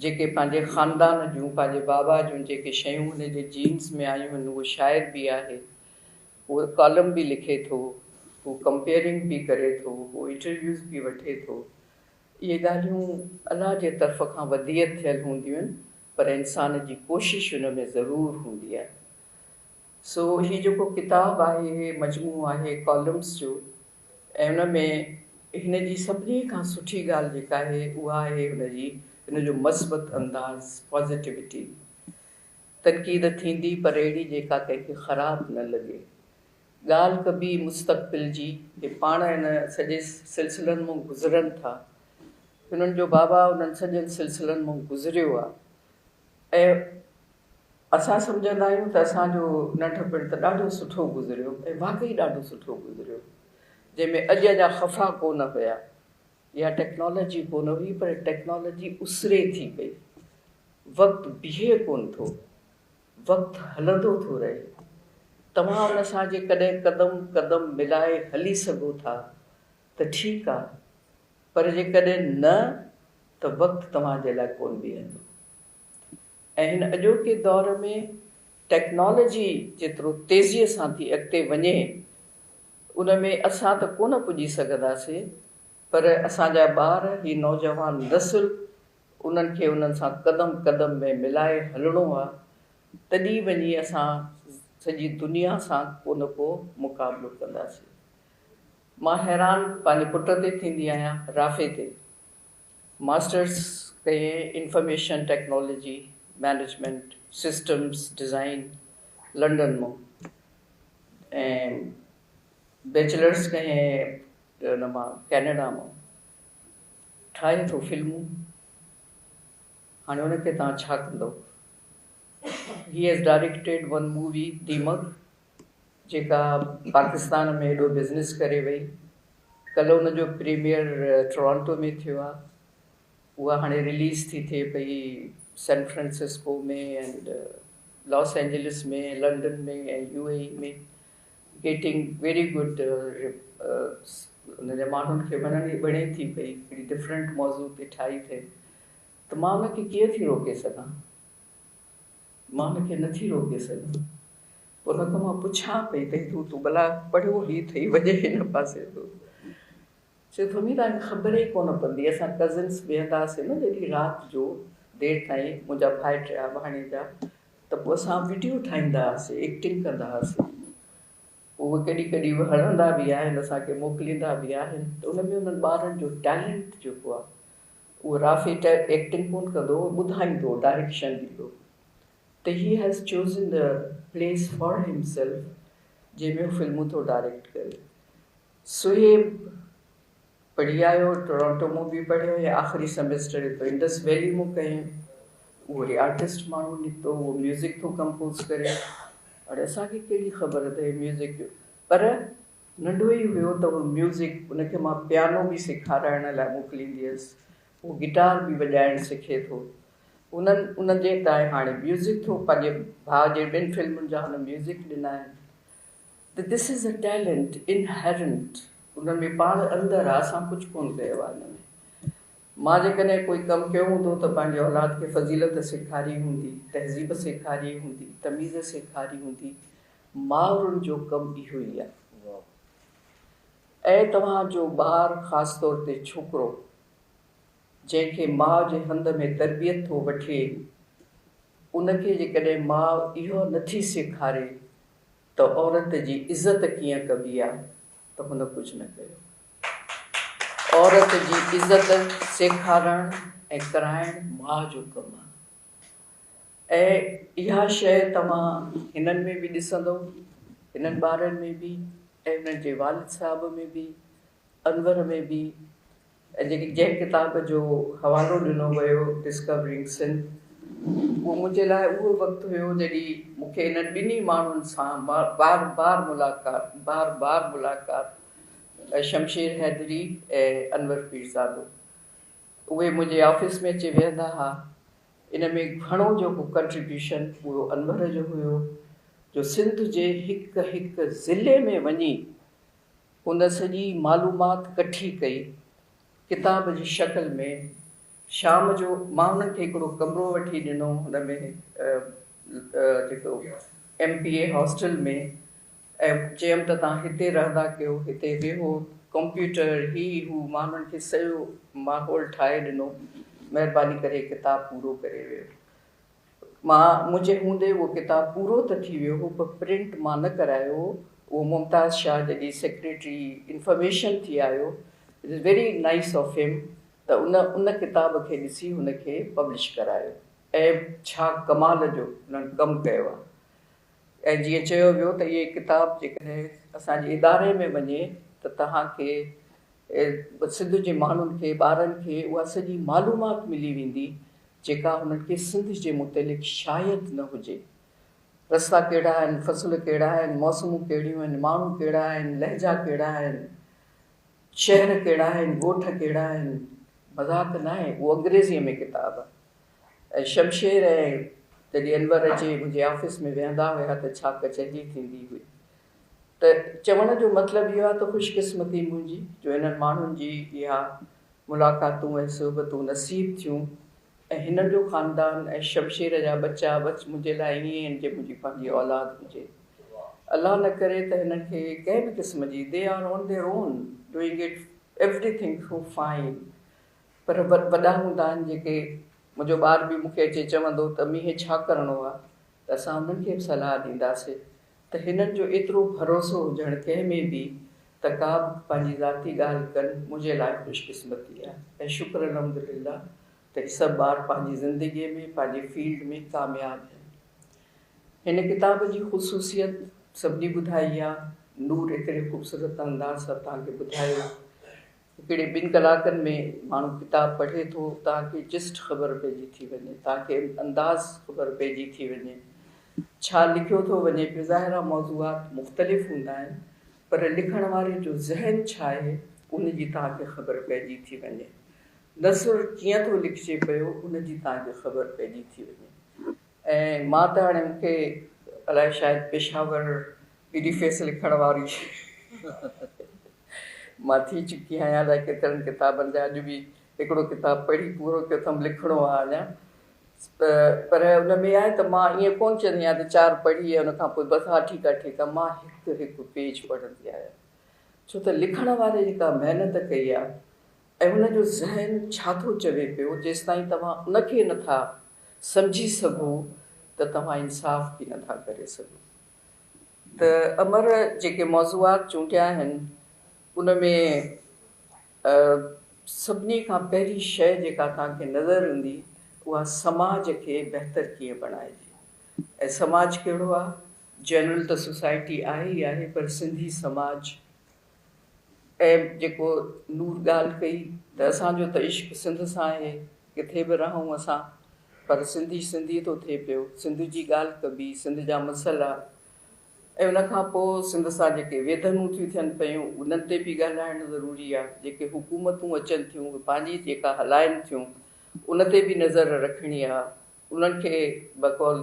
جيڪي پنهنجي خاندان جون پنهنجي بابا جون جيڪي شيون هن جي جينز ۾ آيون آهن اهو شاعر به آهي اهو ڪالم به لکي ٿو هو ڪمپيئرنگ به ڪري ٿو هو انٽرويوز به وٺي ٿو اهي ڳالهيون الله جي طرف کان وديعت ٿيل هونديون آهن پر انسان جي ڪوشش ان ۾ ضرور هوندي آهي. سو هي جيڪو ڪتاب آهي هي مجموعو آهي ڪالمز جو ۽ ان ۾ هن جي سڀني کان سٺي ڳالهه جيڪا آهي اها آهي هن جي هن جو مثبت انداز Positivity. تنقيد ٿيندي پر اهڙي جيڪا ڪنهن کي خراب نه لڳي. ڳالهه ڪبي مستقبل جي، هي پاڻ ان سڄي سلسلن مون گذرن ٿا. هنن جو بابا انهن سڄن سلسلن مون گذريو آ ۽ اسان سمجهندا آهيون ته اسان جو ننڍپڻ ته ڏاڍو سٺو گذريو ۽ واقعي ڏاڍو سٺو گذريو جنهن ۾ اڄ جا خفا ڪو نه هيا. اها ٽيڪنالاجي ڪو نه هئي پر ٽيڪنالاجي اسري ٿي پئي. وقت بيهي ڪونه ٿو. وقت هلندو ٿو رهي. توهان ان سان جيڪڏهن قدم قدم ملائي هلي سگهو ٿا ته ٺيڪ آ پر جيڪڏهن نه ته وقت توهان جي لاء ڪونه بيهندو ۽ هن اڄوڪي دور ۾ ٽيڪنالاجي جيترو تيزيء سان ٿي اڳتي وڃي ان ۾ اسان ته ڪونه پڄي سگهنداسين پر اسان جا ٻار هي نوجوان نسل انهن کي انهن سان قدم قدم ۾ ملائي هلڻو آ تڏهن وڃي اسان سڄي دنيا سان ڪو نه ڪو مقابلو ڪنداسين. مان حيران پنهنجي پٽ تي ٿيندي آهيان رافع تي. ماسٽرس ڪيائين information technology management systems design London مان ۽ بيچلرس ڪيائين ان مان ڪينيڊا مان. ٺاهي ٿو فلمون هاڻي ان کي توهان ڇا ڪندؤ. He has directed one movie Deemak جيڪا پاڪستان ۾ ايڏو بزنس ڪري وئي. ڪلهه ان جو پريميئر ٽورانٽو ۾ ٿيو آهي. اها هاڻي رليز ٿي ٿئي پئي San Francisco ۾ and Los Angeles ۾ London ۾ ۽ U A E ۾ getting very good ان جا ماڻهن کي وڻي وڻي ٿي پئي هڪڙي ڊفرنٽ موضوع تي ٺاهي اٿئي ته مان ان کي ڪيئن ٿي روڪي سگهان مان ان کي نٿي روڪي سگهان پوء ان کان مان پڇان پئي ته تون تون ڀلا پڙهيو هي اٿئي وڃي هن پاسي ٿو چئي ٿو امي توهان کي خبر ئي ڪونه پوندي اسان ڪزنس ويهندا هئاسين نه جڏهن رات جو دير تائين منهنجا ڀائٽيا ڀاڻيجا ته پوء اسان وڊيو ٺاهيندا هئاسين ايڪٽنگ ڪندا هئاسين پوء اهي ڪڏهن ڪڏهن اهي هڻندا به آهن اسان کي موڪليندا به آهن ته ان ۾ انهن ٻارن جو ٽيلنٽ جيڪو آهي اهو رافع ايڪٽنگ ڪونه ڪندو هو ٻڌائيندو هو ڊائريڪشن ڏيندو هو ته he has chosen the place for himself جنهن ۾ هو فلمون ٿو ڊائريڪٽ ڪري سهيب پڙهي آيو، ٽورانٽو مون به پڙهيو ۽ آخري سيمسٽر هتو انڊس ويلي مون ڪيم. اهو وري آرٽسٽ ماڻهو نڪتو، اهو ميوزڪ ٿو ڪمپوز ڪري. اڙي اسان کي ڪهڙي خبر ته هي ميوزڪ جو پر ننڍو ئي هيو ته اهو ميوزڪ ان کي مان پيانو به سيکارائڻ لاء موڪليندي هيس. اهو گٽار به وڄائڻ سکي ٿو. انهن ان جي تائين هاڻي ميوزڪ ٿو پنهنجي ڀاء جي ٻن فلمن جا هن ميوزڪ ڏنا آهن. ته this is a talent inherent انهن ۾ پاڻ اندر آ اسان ڪجهه ڪونه ڪيو آ ان ۾ مان جيڪڏهن ڪوئي ڪم ڪيو هوندو ته پنهنجي اولاد کي فضيلت سيکاري هوندي تهذيب سيکاري هوندي تميز سيکاري هوندي مائرن جو ڪم اهو ئي آ ۽ توهان جو ٻار خاص طور تي ڇوڪرو جنهن کي ماء جي هنڌ ۾ تربيت ٿو وٺي ان کي جيڪڏهن ماء اهو نٿي سيکاري ته عورت جي عزت ڪيئن ڪبي آ ته هن ڪجهه نه ڪيو. عورت جي عزت سيکارڻ ۽ ڪرائڻ ماء جو ڪم آ ۽ اها شيء توهان هنن ۾ به ڏسندؤ، هنن ٻارن ۾ به ۽ هنن جي والد صاحب ۾ به، انور ۾ به ۽ جيڪي جنهن ڪتاب جو حوالو ڏنو ويو Discovering Sindh اهو منهنجي لاء اهو وقت هيو جڏهن مون کي انهن ٻنهي ماڻهن سان بار بار ملاقات بار بار ملاقات شمشير حيدري ۽ انور پيرزادو اهي منهنجي آفيس ۾ اچي ويهندا ها ان ۾ گهڻو جيڪو ڪنٽريبيوشن اهو انور جو هيو جو سنڌ جي هڪ هڪ ضلعي ۾ وڃي ان سڄي معلومات ڪٺي ڪئي ڪتاب جي شڪل ۾. شام جو مان انهن کي هڪڙو ڪمرو وٺي ڏنو هن ۾ جيڪو ايم پي اي هاسٽل ۾ ۽ چيم ته توهان هتي رهندا ڪيو هتي ويهو ڪمپيوٽر هي هو مان انهن کي سڄو ماحول ٺاهي ڏنو مهرباني ڪري ڪتاب پورو ڪري ويو. مان منهنجي هوندي اهو ڪتاب پورو ته ٿي ويو هو پر پرنٽ مان نه ڪرايو هو اهو ممتاز شاهه جڏهن سيڪريٽري انفارميشن ٿي آيو it is very nice of him ته ان ان ڪتاب کي ڏسي هن کي پبلش ڪرايو ۽ ڇا ڪمال جو انهن ڪم ڪيو آهي ۽ جيئن چيو ويو ته اهي ڪتاب جيڪڏهن اسان جي اداري ۾ وڃي ته توهان کي سنڌ جي ماڻهن کي ٻارن کي اها سڄي معلومات ملي ويندي جيڪا هنن کي سنڌ جي متعلق شايد نه هجي. رستا ڪهڙا آهن، فصل ڪهڙا آهن، موسمون ڪهڙيون آهن، ماڻهو ڪهڙا آهن، لهجا ڪهڙا آهن، شهر ڪهڙا آهن، ڳوٺ ڪهڙا آهن. مذاق ناهي، اهو انگريزيء ۾ ڪتاب آهي ۽ شمشير ۽ جڏهن انور اچي منهنجي آفيس ۾ ويهندا هيا ته ڇا ڪچهري ٿيندي هئي. ته چوڻ جو مطلب اهو آهي ته خوش قسمتي منهنجي جو انهن ماڻهن جي اها ملاقاتون ۽ صحبتون نصيب ٿيون ۽ هنن جو خاندان ۽ شمشير جا ٻچا ٻچ منهنجي لاء ائين آهن جيئن منهنجي پنهنجي اولاد هجي. الله نه ڪري ته هنن کي ڪنهن به قسم جي they are on their own doing it everything so fine پر وڏا هوندا آهن جيڪي منهنجو ٻار به مون کي اچي چوندو ته امي هي ڇا ڪرڻو آهي ته اسان انهن کي به صلاح ڏينداسي ته هنن جو ايترو ڀروسو هجڻ ڪنهن ۾ به ته ڪا به پنهنجي ذاتي ڳالهه ڪن منهنجي لاء خوش قسمتي آهي ۽ شڪر الحمدلله ته هي سڀ ٻار پنهنجي زندگي ۾ پنهنجي فيلڊ ۾ ڪامياب آهن. هن ڪتاب جي خصوصيت سڀني ٻڌائي آ، نور ايتري خوبصورت انداز سان توهان کي ٻڌايو. هڪڙي ٻن ڪلاڪن ۾ ماڻهو ڪتاب پڙهي ٿو توهان کي جسٽ خبر پئجي ٿي وڃي، توهان کي انداز خبر پئجي ٿي وڃي ڇا لکيو ٿو وڃي پيو. ظاهر آ موضوعات مختلف هوندا آهن پر لکڻ واري جو ذهن ڇا آهي ان جي توهان کي خبر پئجي ٿي وڃي. نثر ڪيئن ٿو لکجي پيو ان جي توهان کي خبر پئجي ٿي وڃي. ۽ مان ته هاڻي مون کي الائي شايد پشاور پي ڊي فيس لکڻ واري مان ٿي چڪي آهيان الائي ڪيترن ڪتابن جا اڄ به هڪڙو ڪتاب پڙهي پورو ڪيو اٿم لکڻو آهي اڃا پر ان ۾ آهي ته مان ائين ڪونه چوندي آهيان ته چار پڙهي ۽ ان کان پوء بس ها ٺيڪ آهي ٺيڪ آهي مان هڪ هڪ پيج پڙهندي آهيان ڇو ته لکڻ واري جيڪا محنت ڪئي آهي ۽ ان جو ذهن ڇا ٿو چوي پيو، جيستائين توهان ان کي نه ٿا سمجهي سگهو ته توهان انصاف به نه ٿا ڪري سگهو. ته امر جيڪي موضوعات چونڊيا آهن، ان ۾ سڀني کان پهرين شيء جيڪا توهان کي نظر ايندي، اها سماج کي بهتر ڪيئن بڻائجي ۽ سماج ڪهڙو آهي؟ جنرل ته سوسائٽي آهي ئي آهي پر سنڌي سماج ۽ جيڪو نور ڳالهه ڪئي ته اسان جو ته عشق سنڌ سان آهي، ڪٿي به رهون اسان پر سنڌي سنڌي ٿو ٿئي پيو، سنڌ جي ڳالهه ڪبي، سنڌ جا مسئلا ۽ ان کان پوء سنڌ سان جيڪي ويڌنون ٿيون ٿين پيون انهن تي به ڳالهائڻ ضروري آهي، جيڪي حڪومتون اچن ٿيون اهي پنهنجي جيڪا هلائن ٿيون ان تي به نظر رکڻي آهي، انهن کي بقول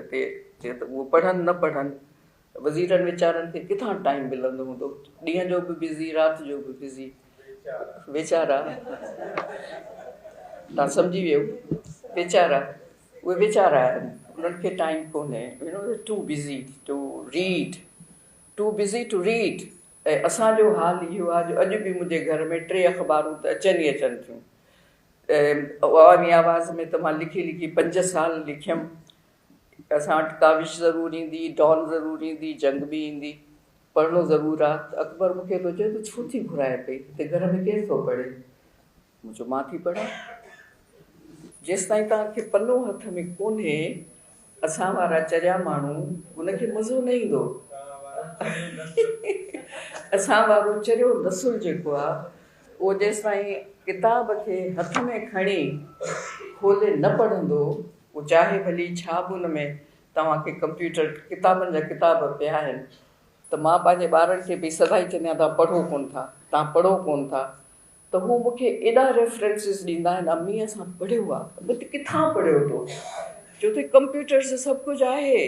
تي ته اهو پڙهن نه پڙهن وزيرن ويچارن کي ڪٿان ٽائيم ملندو هوندو ڏينهن جو به بزي رات جو به بزي ويچارا توهان سمجهي ويو ويچارا اهي ويچارا آهن انهن کي ٽائيم ڪونهي you know too busy to read too busy to read ۽ اسان جو حال اهو آهي جو اڄ به منهنجي گهر ۾ ٽي اخبارون ته اچن ئي اچن ٿيون عوامي آواز ۾ ته مان لکي لکي پنج سال لکيم اسان وٽ ڪاوش ضرور ايندي، ڊان ضرور ايندي، جنگ به ايندي، پڙهڻو ضرور آ ته اڪبر مون کي ٿو چئي تون ڇو ٿي گهرائين پئي، هتي گهر ۾ ڪير ٿو پڙهي؟ مون چيو مان ٿي پڙهان. جيستائين توهان کي پنو هٿ ۾ ڪونهي، اسان وارا چريا ماڻهو، ان کي مزو نه ايندو. اسان وارو چريو نسل جيڪو آ، اهو جيستائين ڪتاب کي هٿ ۾ کڻي کولي نه پڙهندو، پوء چاهي ڀلي ڇا به ان ۾ توهان کي ڪمپيوٽر ڪتابن جا ڪتاب پيا آهن ته مان پنهنجي ٻارن کي به سدائين چوندي آهيان توهان پڙهو ڪونه ٿا توهان پڙهو ڪونه ٿا ته هو مون کي ايڏا ريفرنسز ڏيندا آهن امي اسان پڙهيو آهي ته ڪٿان پڙهيو تو چيو ته ڪمپيوٽر سي سڀ ڪجهه آهي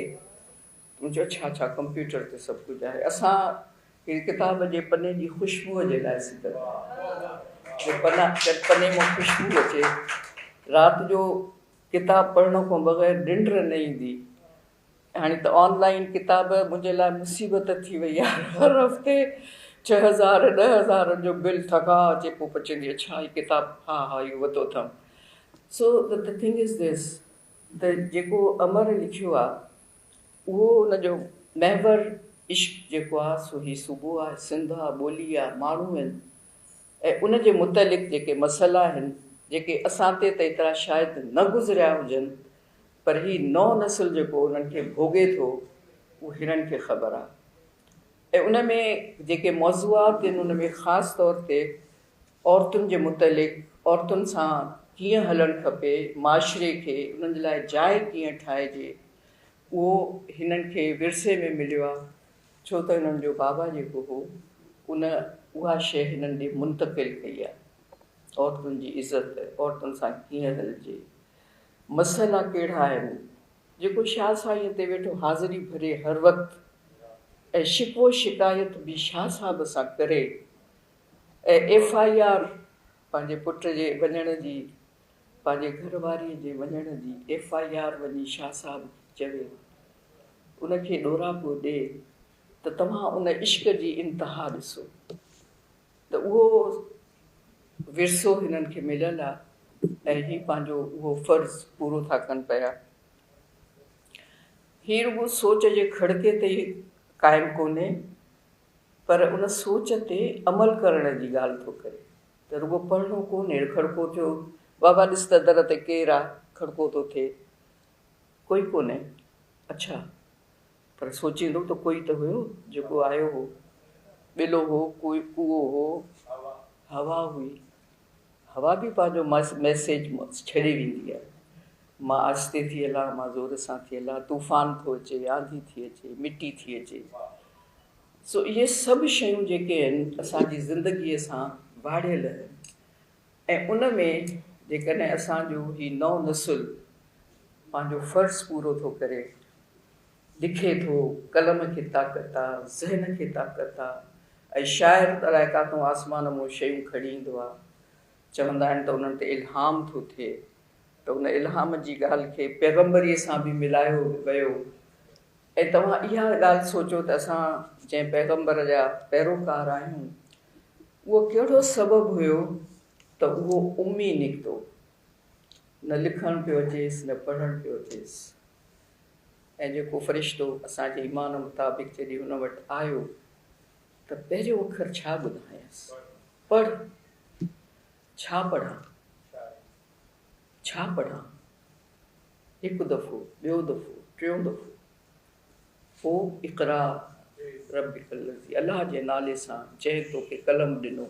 مون چيو اڇا اڇا ڪمپيوٽر تي سڀ ڪجهه آهي. اسان هن ڪتاب جي پني جي خوشبوء جي لاء سڪندا آهيون. جو پنا جڏهن پني مان خوشبو اچي. رات جو ڪتاب پڙهڻ کان بغير ننڊ نه ايندي. هاڻي ته آن لائين ڪتاب منهنجي لاء مصيبت ٿي وئي آهي. هر هفتي 6000 10,000 جو بل ٿڪا اچي پوء پچندي اڇا هي ڪتاب ها ها اهو ورتو اٿم. So the thing is this ته جيڪو امر لکيو آهي اهو ان جو محور عشق جيڪو آ سو هي صوبو آ، سنڌ آ، ٻولي آ، ماڻهو آهن ۽ ان جي متعلق جيڪي مسئلا آهن جيڪي اسان تي ته ايترا شايد نه گذريا هجن پر هي نئون نسل جيڪو انهن کي ڀوڳي ٿو اهو هنن کي خبر آ ۽ ان ۾ جيڪي موضوعات آهن ان ۾ خاص طور تي عورتن جي متعلق عورتن سان ڪيئن هلڻ کپي، معاشري کي انهن جي لاء جاء ڪيئن ٺاهجي اهو هنن کي ورثي ۾ مليو آهي ڇو ته هنن جو بابا جيڪو هو ان اها شيء هنن ڏي منتقل ڪئي آهي عورتن جي عزت عورتن سان ڪيئن هلجي مسئلا ڪهڙا آهن جيڪو شاهه سائينء تي ويٺو حاضري ڀري هر وقت ۽ شڪوو شڪايت به شاهه صاحب سان ڪري ۽ ايف I R پنهنجي پٽ جي وڃڻ جي، پنهنجي گهر واريء جي وڃڻ جي ايف I R وڃي شاهه صاحب کي چوي، ان کي ڏوراپو ڏي ته توهان ان عشق جي انتها ڏسو ته اهو ورثو هنن کي مليل آ ۽ هي پنهنجو اهو فرض پورو ٿا ڪن پيا. هي رڳو سوچ جي کڙڪي تي ئي قائم ڪونهي پر ان سوچ تي عمل ڪرڻ جي ڳالهه ٿو ڪري ته رڳو پڙهڻو ڪونهي، کڙڪو ٿيو، بابا ڏس ته در تي ڪير آ، کڙڪو ٿو ٿئي، ڪوئي ڪونهي، اڇا پر سوچيندو ته ڪوئي ته هيو جيڪو آيو هو، ٻلو هو، ڪوئو هو، هوا هئي، هوا به پنهنجو ميسيج ڇڏي ويندي آهي. مان آهستي ٿي هلان، مان زور سان ٿي هلان، طوفان ٿو اچي، آنڌي ٿي اچي، مٽي ٿي اچي. سو اهي سڀ شيون جيڪي آهن اسان جي زندگيء سان واڙيل آهن ۽ ان ۾ جيڪڏهن اسان جو هي نئون نسل پنهنجو فرض پورو ٿو ڪري، لکي ٿو، قلم کي طاقت آ، ذهن کي طاقت آ ۽ شاعر ته الائي ڪاتون آسمان مون شيون کڻي ايندو آ. چوندا آهن ته انهن تي الهام ٿو ٿئي ته ان الهام جي ڳالهه کي پيغمبريء سان به ملايو ويو ۽ توهان اها ڳالهه سوچو ته اسان جنهن پيغمبر جا پيروڪار آهيون اهو ڪهڙو سبب هيو ته اهو امي نڪتو، نه لکڻ پيو اچيس نه پڙهڻ پيو اچيس. ۽ جيڪو فرشتو اسان جي ايمان مطابق جڏهن هن وٽ آيو ته پهريون اکر ڇا ٻڌايس؟ پڙهه. ڇا پڙهان؟ ڇا پڙهان؟ هڪ دفعو، ٻيو دفعو، ٽيون دفعو. پوء اقرا ربک الذي الله جي نالي سان جنهن توکي قلم ڏنو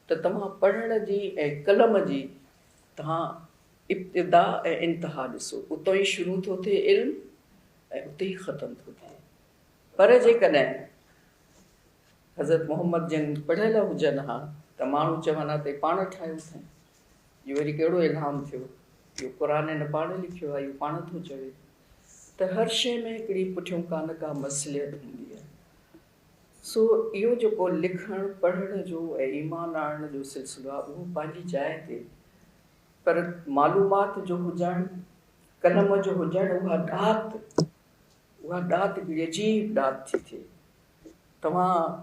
ته توهان پڙهڻ جي ۽ قلم جي توهان ابتدا ۽ انتها ڏسو، اتان ئي شروع ٿو ٿئي علم ۽ اتي ئي ختم ٿو ٿئي. پر جيڪڏهن حضرت محمد جن پڙهيل هجن ها ته ماڻهو چون ها ته هي پاڻ ٺاهيو اٿائين، اهو وري ڪهڙو الهام ٿيو، اهو قرآن هن پاڻ لکيو آهي، اهو پاڻ ٿو چوي ته هر شيء ۾ هڪڙي پٺيون ڪا نه ڪا مصلحت هوندي آهي. سو اهو جيڪو لکڻ پڙهڻ جو ۽ ايمان آڻڻ جو سلسلو آهي اهو پنهنجي جاء تي پر معلومات جو هجڻ، قلم جو هجڻ اها ڏات، اها ڏات هڪڙي عجيب ڏات ٿي ٿئي. توهان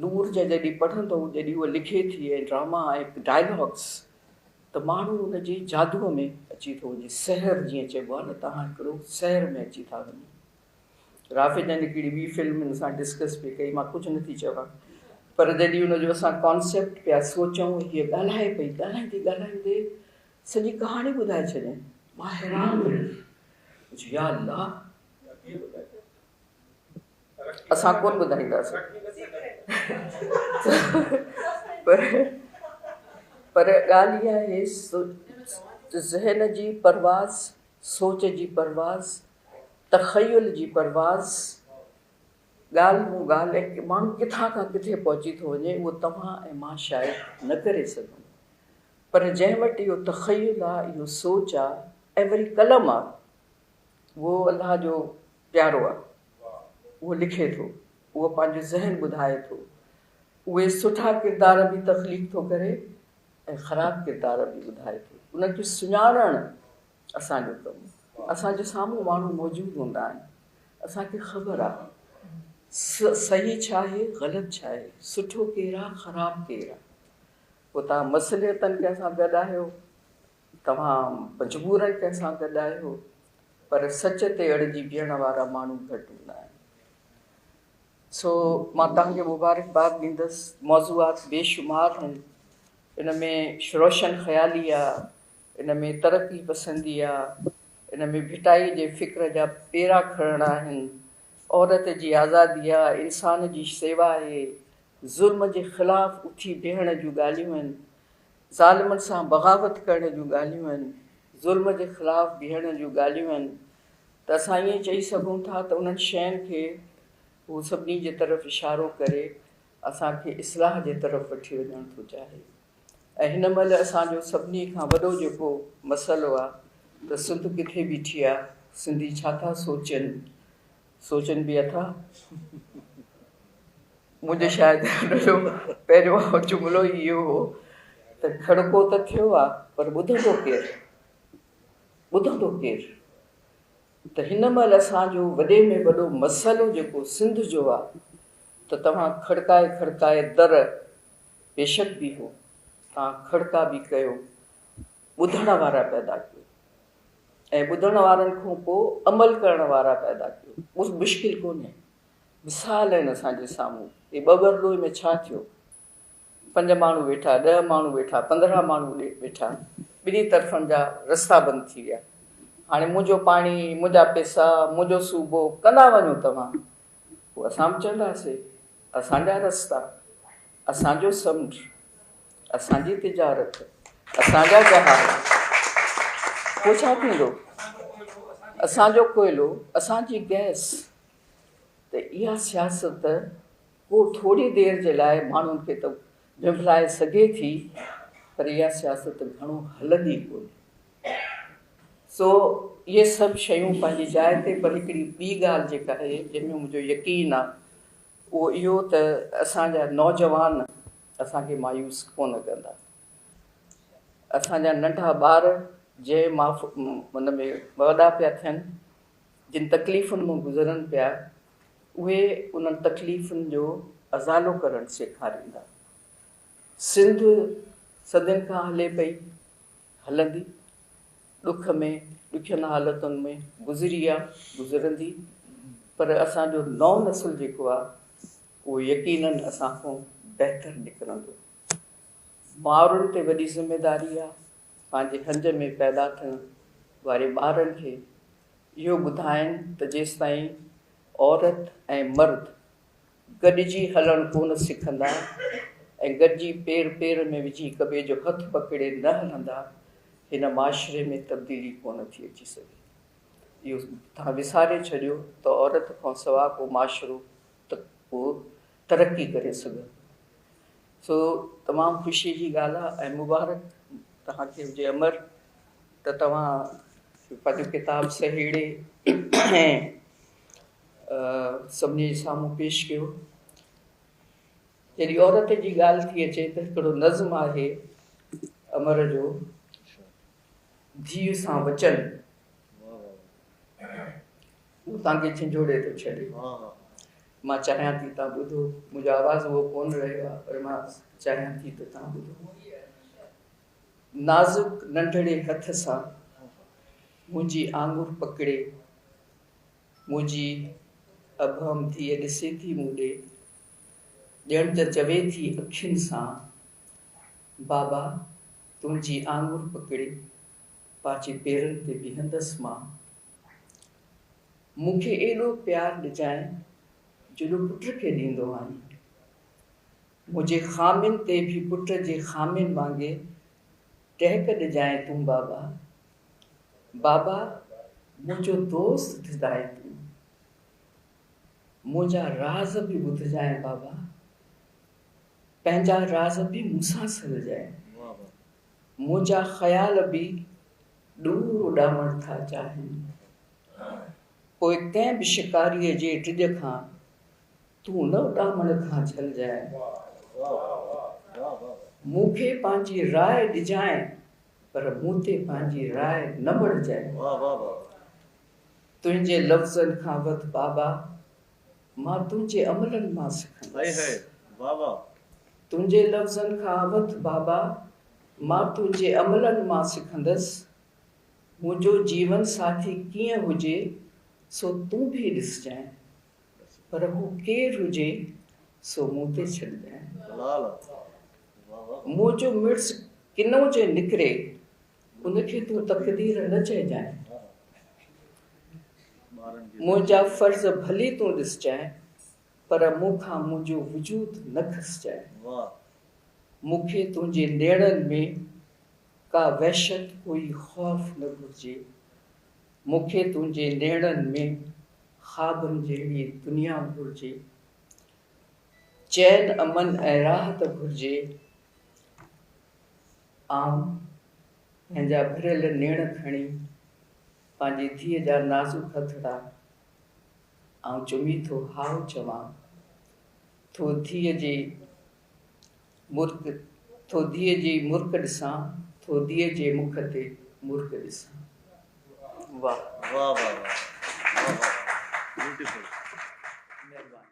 نور جا جڏهن پڙهندؤ، جڏهن هوء لکي ٿي ۽ ڊراما ۽ ڊائلاگس ته ماڻهو ان جي جادوء ۾ اچي ٿو وڃي، سحر جيئن چئبو آهي نه توهان هڪڙو سحر ۾ اچي ٿا وڃو. رافع جن هڪڙي ٻي فلم هن سان ڊسڪس پئي ڪئي، مان ڪجهه نٿي چوان پر جڏهن ان جو اسان ڪانسيپٽ پيا سوچون، هيء ڳالهائي پئي، ڳالهائيندي ڳالهائيندي سڄي ڪهاڻي ٻڌائي ڇڏيائين. مان حيران ٿيس، يا الله! اسان ڪونه ٻڌائينداسين پر پر ڳالهه اها آهي ذهن جي پرواز، سوچ جي پرواز، تخيل جي پرواز، ڳالهه مون ڳالهه ۽ ماڻهو ڪٿان کان ڪٿي پهچي ٿو وڃي اهو توهان ۽ مان شايد نه ڪري سگهون پر جنهن وٽ اهو تخيل آ، اهو سوچ آ ۽ وري قلم آ اهو الله جو پيارو آ، اهو لکي ٿو، اهو پنهنجو ذهن ٻڌائي ٿو، اهي سٺا ڪردار به تخليق ٿو ڪري ۽ خراب ڪردار به ٻڌائي ٿو، انهن کي سڃاڻڻ اسان جو ڪم اسان جي سامهون ماڻهو موجود هوندا آهن اسان کي خبر آ صحيح ڇا آهي غلط ڇا آهي سٺو ڪير آ خراب ڪير آ پوء توهان مصلحتن ڪنهن سان گڏ آهيو توهان مجبورن ڪنهن سان گڏ آهيو پر سچ تي اڙجي بيهڻ وارا ماڻهو گهٽ هوندا آهن سو مان توهان کي مبارڪباد ڏيندس موضوعات بيشمار آهن ان ۾ روشن خيالي آ، ان ۾ ترقي پسندي آ، ان ۾ ڀٽائي جي فڪر جا پيرا کڻڻ آهن، عورت جي آزادي آ، انسان جي سيوا آهي، ظلم جي خلاف اٿي بيهڻ جون ڳالهيون آهن، ظالمن سان بغاوت ڪرڻ جون ڳالهيون آهن، ظلم جي خلاف بيهڻ جون ڳالهيون آهن ته اسان ائين چئي سگهون ٿا ته انهن شين کي هو سڀني جي طرف اشارو ڪري اسان کي اصلاح جي طرف وٺي وڃڻ ٿو چاهي ۽ هن مهل اسان جو سڀني کان وڏو جيڪو مسئلو آ ته سنڌ ڪٿي بيٺي آ، سنڌي ڇا ٿا سوچين، سوچين به اٿا؟ منهنجو شايد ان جو پهريون جملو ئي اهو هو ته کڙڪو ته ٿيو آ پر ٻڌندو ڪير؟ ٻڌندو ڪير؟ ته هن مهل اسان جو وڏي ۾ وڏو مسئلو جيڪو سنڌ جو آ ته توهان کڙڪائي کڙڪائي در بيشڪ بيهو، توهان کڙڪا به ڪيو، ٻڌڻ وارا پيدا ڪيو ۽ ٻڌڻ وارن کان پوء عمل ڪرڻ وارا پيدا ڪيو. اهو مشڪل ڪونهي. مثال آهن اسان جي سامهون. هي ٻٻرلوء ۾ ڇا ٿيو؟ پنج ماڻهو ويٺا، ڏهه ماڻهو ويٺا، 15 ماڻهو ويٺا، ٻنهي طرفن جا رستا بند ٿي ويا. هاڻي منهنجو پاڻي، منهنجا پئسا، منهنجو صوبو ڪندا وڃو توهان. پوء اسان به چونداسين، اسان جا رستا، اسان جو سمنڊ، اسان جي تجارت، اسان جا جهاز. پوء ڇا ٿيندو؟ اسان جو ڪوئلو، اسان جي گئس. ته اها سياست ڪو ٿوري دير جي لاء ماڻهن کي ته ڀنڀلائي سگهي ٿي پر اها سياست گهڻو هلندي ڪونهي. سو اهي سڀ شيون پنهنجي جاء تي پر هڪڙي ٻي ڳالهه جيڪا آهي جنهن ۾ منهنجو يقين آهي اهو اهو ته اسان جا نوجوان اسان کي مايوس ڪونه ڪندا. اسان جا ننڍا ٻار جنهن ماف ان ۾ وڏا پيا ٿين جن تڪليفن مان گذرن پيا اهي انهن تڪليفن جو ازالو ڪرڻ سيکاريندا. سنڌ صدين کان هلي پئي، هلندي، ڏک ۾ ڏکين حالتن ۾ گذري آ، گذرندي پر اسان جو نئون نسل جيڪو آ اهو يقينن اسان کان بهتر نڪرندو. مائرن تي وڏي ذميداري آ پنهنجي هنج ۾ پيدا ٿيڻ واري ٻارن کي اهو ٻڌائين ته جيستائين عورت ۽ مرد گڏجي هلڻ ڪونه سکندا ۽ گڏجي پير پير ۾ وجهي هڪ ٻئي جو هٿ پڪڙي نه هلندا، هن معاشري ۾ تبديلي ڪونه ٿي اچي سگهي. اهو توهان وساري ڇڏيو ته عورت کان سوا ڪو معاشرو ته ڪو ترقي ڪري سگهندو. سو تمام خوشي جي ڳالهه آهي ۽ مبارڪ توهان کي هجي امر ته توهان پنهنجو ڪتاب سهيڙي ۽ سڀني جي سامهون پيش ڪيو. جڏهن عورت جي ڳالهه ٿي اچي ته هڪڙو نظم آهي امر جو ڌيء سان وچن اهو توهان کي جهنجهوڙي ٿو ڇڏي. مان چاهيان ٿي توهان ٻڌو. منهنجو آواز اهو ڪونه رهيو آهي پر مان چاهيان ٿي ته توهان ٻڌو. نازڪ ننڍڙي هٿ سان منهنجي آڱر پڪڙي منهنجي ابهم ڌيء ڏسي ٿي مون ڏي ڄڻ ته چوي ٿي اکين سان بابا تنهنجي آڱر پڪڙي پنهنجي پيرن تي بيهندس مان. مون کي ايڏو پيار ڏجانء جيڏو پٽ کي ڏيندو آهين. منهنجي خامين تي به پٽ جي خامين وانگي ٽهڪ ڏجانء تون بابا. بابا منهنجو دوست ٿجانء تون. منهنجا راز به ٻڌجانء بابا. پنهنجا راز به مون سان سلجانء. منهنجا خيال به ڏور اڏامڻ ٿا چاهين. پوء ڪنهن به شڪاريء جي ڊڄ کان تون نه اڏامڻ کان جهلجانء. مون کي پنهنجي راء ڏجانء پر مون تي پنهنجي راء نه مڙهجانء. تنهنجي لفظن کان وڌ بابا مان تنهنجي عملن مان سکندس. تنهنجي لفظن کان وڌ بابا مان تنهنجي عملن مان سکندس. منهنجو جيون ساٿي ڪيئن هجي سو تون به ڏسجانء، پر هو ڪير هجي سو مون تي ڇڏجانء. منهنجو مڙس ڪنو جي نڪري ان کي تون تقدير نه چئجانء. منهنجا فرض ڀلي تون ڏسجانء، پر مون کان منهنجو وجود نه کسجانء. مون کي تنهنجي نيڻن ۾ ڪا وحشت ڪوئي خوف نه گهرجي. مون کي تنهنجي نيڻن ۾ خوابن جهڙي دنيا گهرجي. چين امن ۽ راحت گهرجي. آئون پنهنجا ڀريل نيڻ کڻي پنهنجي ڌيء جا نازڪ هٿڙا آئون چمي ٿو هاء چوان ٿو ڌيء جي مرڪ ٿو ڌيء جي مرڪ ڏسان، ٿو ڌيء جي مک تي مرڪ ڏسان. واهه. واهه واهه واهه واهه واهه بيوٽيفل. مهرباني.